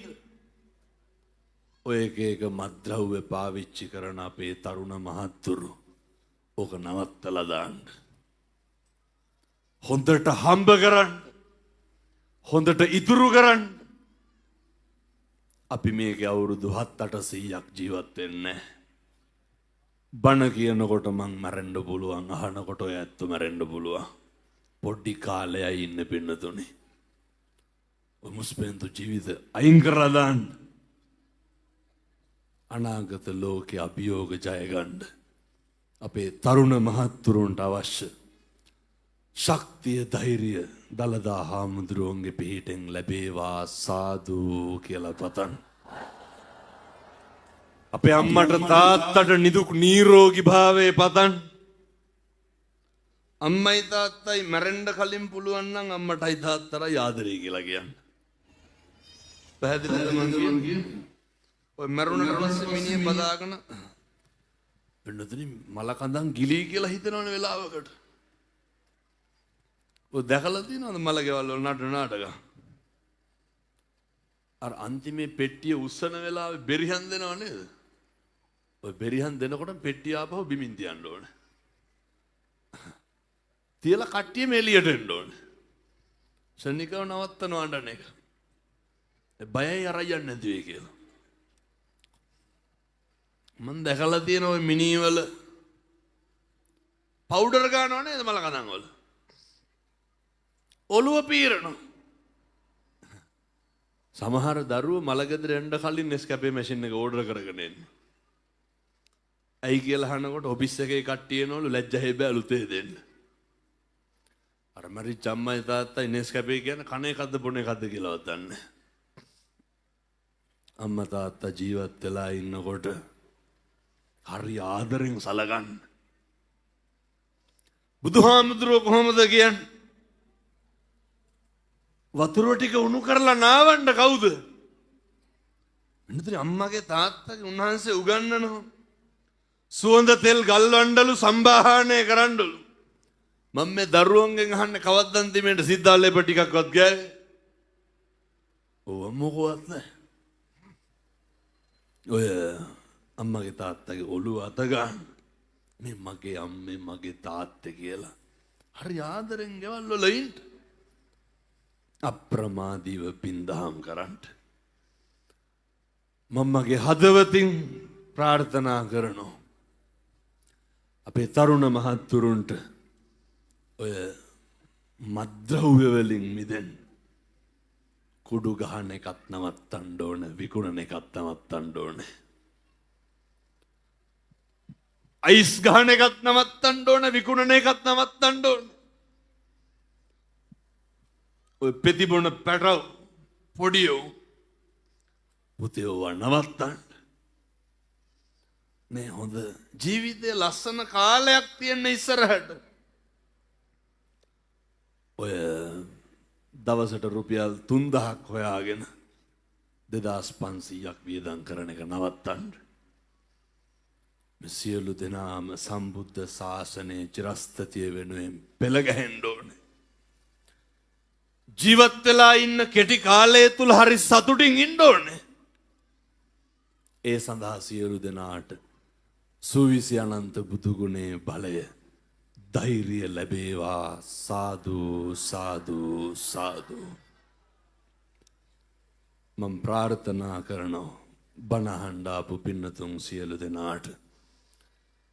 Speaker 1: ඔය එක එක මත්ද්‍රව්‍ය පාවිච්චි කරන අපේ තරුණ මහත්තුරු ඕක නවත්තලා දාන්න. හොඳට හම්බ කරන්න. හොඳට ඉතුරු කරන්න. අපි මේකේ අවුරුදු 7-800ක් ජීවත් වෙන්නේ. බණ කියනකොට මං මැරෙන්න පුළුවන්, අහනකොට ඔය ඇත්ත මැරෙන්න පුළුවන්. පොඩි කාලයයි ඉන්න පින්නතුනේ. ඔය මුස්පෙන්තු ජීවිත අයින් කරලා දාන්න. අනාගත ලෝකේ අභියෝග ජය ගන්න අපේ තරුණ මහත්තුරුන්ට අවශ්‍ය ශක්තිය ධෛර්යය දළදා හාමුදුරුවන්ගේ පිහිටෙන් ලැබේවා සාදු කියලා පතන්. අපේ අම්මට තාත්තට නිදුක් නිරෝගී භාවයේ පතන්. අම්මයි තාත්තයි මැරෙන්න කලින් පුළුවන් නම් අම්මටයි තාත්තටයි ආදරේ කියලා කියන්න. පැහැදිලිද මං කියන්නේ? ඔය මැරුණට පස්සේ මිනිහ බදාගෙන වෙනදනි මල කඳන් ගිලී කියලා හිතනවනේ වෙලාවකට. ඔය දැකලා තියෙනවද මල ගෙවල් වල නටන නාටක? අර අන්තිමේ පෙට්ටිය උස්සන වෙලාවේ බෙරිහන් දෙනව නේද? ඔය බෙරිහන් දෙනකොට පෙට්ටිය ආපහු බිමින් තියන්න ඕනේ. තියලා කට්ටියම එළියට එන්න ඕනේ. ෂණිකව නවත්තනවා අඬන එක. බයයි අරයි යන්නේ නැති වෙයි කියලා. මං දැකලා තියෙන ඔය මිනීවල පවුඩර් ගන්නව නේද මල කඳන් වල? ඔළුව පීරනවා. සමහර දරුවෝ මලගෙදර එන්න කලින් නෙස්කැෆේ මැෂින් එක ඕඩර් කරගෙන එන්නේ. ඇයි කියලා අහනකොට ඔෆිස් එකේ කට්ටිය එනවලු ලැජ්ජා හේබෑ අලුතේ දෙන්න. අර මරිච්ච අම්මයි තාත්තයි නෙස්කැෆේ කියන්නේ කන එකක්ද බොන එකක්ද කියලාවත් දන්නේ නැහැ. අම්මා තාත්තා ජීවත් වෙලා ඉන්නකොට හරි ආදරෙන් සලකන්න. බුදුහාමුදුරුවෝ කොහොමද කියන්නේ? වතුර ටික උණු කරලා නාවන්න කවුද? වෙනතේ අම්මගේ තාත්තගේ උන්වහන්සේ උගන්වනවා. සුවඳ තෙල් ගල්වන්නලු සම්බාහනය කරන්නලු. මම මේ දරුවන්ගෙන් අහන්නේ කවද්ද අන්තිමේට සිද්ධාලේප ටිකක්වත් ගෑවේ? ඔව් මොකවත් නැහැ. ඔය අම්මගේ තාත්තගේ ඔළුව අත ගන්න. මේ මගේ අම්මේ මගේ තාත්තේ කියලා හරි ආදරෙන් ගෙවල් වල ඉන්න. අප්‍රමාදීව පින්දහම් කරන්න. මම මගේ හදවතින් ප්‍රාර්ථනා කරනවා අපේ තරුණ මහත්තුරුන්ට ඔය මත්ද්‍රව්‍ය වලින් මිදෙන්න. කුඩු ගහන එකත් නවත්තන්න ඕන, විකුණන එකත් නවත්තන්න ඕන. අයිස් ගහන එකත් නවත්තන්න ඕන, විකුණන එකත් නවත්තන්න ඕන. ඔය පෙතිබොන පැටව පොඩියෝ පුතේ ඕවා නවත්තන්න. මේ හොඳ ජීවිතේ ලස්සන කාලයක් තියෙන ඉස්සරහට. ඔය දවසට රුපියල් 3000ක් හොයාගෙන 2500ක් වියදම් කරන එක නවත්තන්න. මේ සියලු දෙනාම සම්බුද්ධ ශාසනයේ චිරස්ථිතිය වෙනුවෙන් පෙළ ගැහෙන්න ඕනේ. ජීවත් වෙලා ඉන්න කෙටි කාලය තුල හරි සතුටින් ඉන්න ඕනේ. ඒ සඳහා සියලු දෙනාට සුවිසි අනන්ත බුදු ගුණයේ බලය ධෛර්යය ලැබේවා. සාදු සාදු සාදු. මම ප්‍රාර්ථනා කරනවා බණ අහන්න ආපු පින්නතුන් සියලු දෙනාට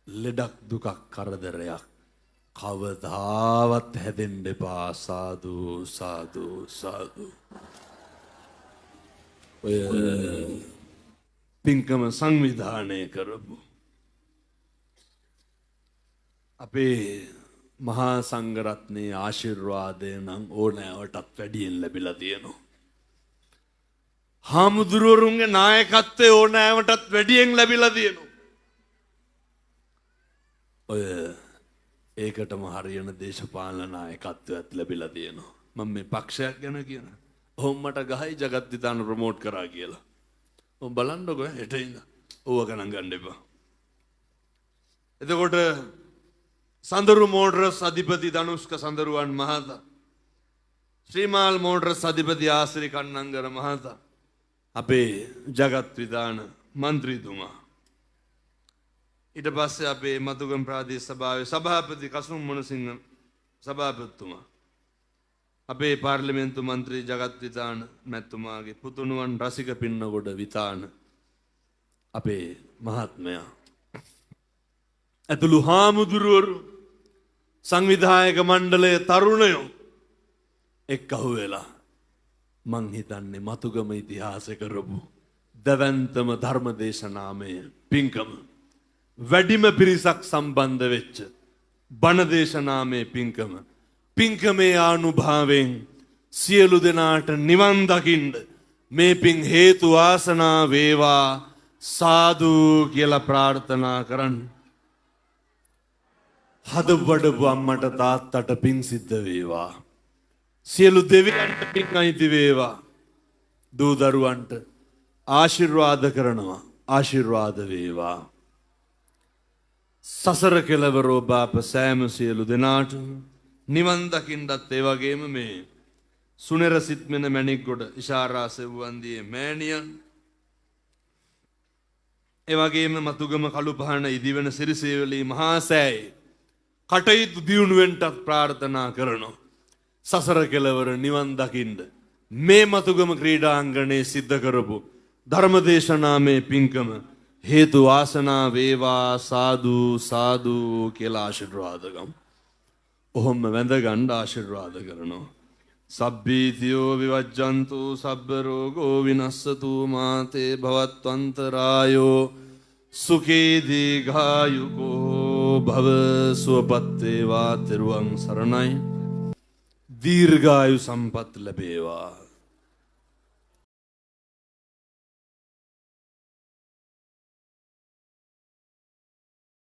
Speaker 1: ලෙඩක් දුකක් කරදරයක් කවදාවත් හැදෙන්න එපා. සාදු සාදු සාදු. ඔය පින්කම සංවිධානය කරපු අපේ මහා සංඝරත්නයේ ආශිර්වාදය නම් ඕනෑවටත් වැඩියෙන් ලැබිලා තියෙනවා. හාමුදුරුවරුන්ගේ නායකත්වය ඕනෑවටත් වැඩියෙන් ලැබිලා තියෙනවා. ඔය ඒකටම හරියන දේශපාලන නායකත්වයක් ලැබිලා තියෙනවා. මම මේ පක්ෂයක් ගැන කියන. ඔහොම මට ගහයි ජගත් විතාන ප්‍රොමෝට් කරා කියලා. ඔව් බලන්නකෝ හෙට ඉඳන්. ඕව ගණන් ගන්න එපා. එතකොට සඳරු මෝටර්ස් අධිපති ධනුෂ්ක සඳරුවන් මහතා, ශ්‍රීමාල් මෝටර්ස් අධිපති ආශ්‍රී කන්නංගර මහතා, අපේ ජගත් විතාන මන්ත්‍රීතුමා, ඊට පස්සේ අපේ මතුගම ප්‍රාදේශ සභාවේ සභාපති කසුන් මොනසිංහ සභාපතිතුමා, අපේ පාර්ලිමේන්තු මන්ත්‍රී ජගත් විතාන මැතිතුමාගේ පුතුණුවන් රසික පින්නගොඩ විතාන අපේ මහත්මයා ඇතුළු හාමුදුරුවරු සංවිධායක මණ්ඩලය තරුණයෝ එක්ක අහු වෙලා මං හිතන්නේ මතුගම ඉතිහාසය කරපු දැවැන්තම ධර්ම දේශනාමය පින්කම වැඩිම පිරිසක් සම්බන්ධ වෙච්ච බණ දේශනාමය පින්කම පින්කමේ ආනුභාවයෙන් සියලු දෙනාට නිවන් දකින්න මේ පින් හේතු වාසනා වේවා සාදු කියලා ප්‍රාර්ථනා කරන්න. හද වඩපු අම්මට තාත්තට පින් සිද්ධ වේවා. සියලු දෙවියන්ට පින් අයිති වේවා. දූ දරුවන්ට ආශිර්වාද කරනවා. ආශිර්වාද වේවා. සසර කෙලවර ඔබ අප සෑම සියලු දෙනාටම නිවන් දකින්නත් ඒ වගේම මේ සුනෙර සිත්මෙන මැණික්ගොඩ ඉෂාරා සෙව්වන්දියේ මෑණියන්, ඒ වගේම මතුගම කළුපහන ඉදිවන සිරිසේවලී මහා සෑයේ කටයුතු දියුණුවෙන්ටත් ප්‍රාර්ථනා කරනවා. සසර කෙලවර නිවන් දකින්න මේ මතුගම ක්‍රීඩාංගණයේ සිද්ධ කරපු ධර්මදේශනාමේ පින්කම හේතු වාසනා වේවා. සාදු සාදු කියලා ආශිර්වාද ගමු. ඔහොම වැඳ ගන්න ආශිර්වාද කරනවා. සබ්බීතියෝ විවජ්ජන්තු සබ්බ රෝගෝ විනස්සතු මාතේ භවත්වන්තරායෝ සුඛී දීඝායුකෝ භව. සුවපත් වේවා. තෙරුවන් සරණයි. දීර්ඝායු සම්පත් ලැබේවා.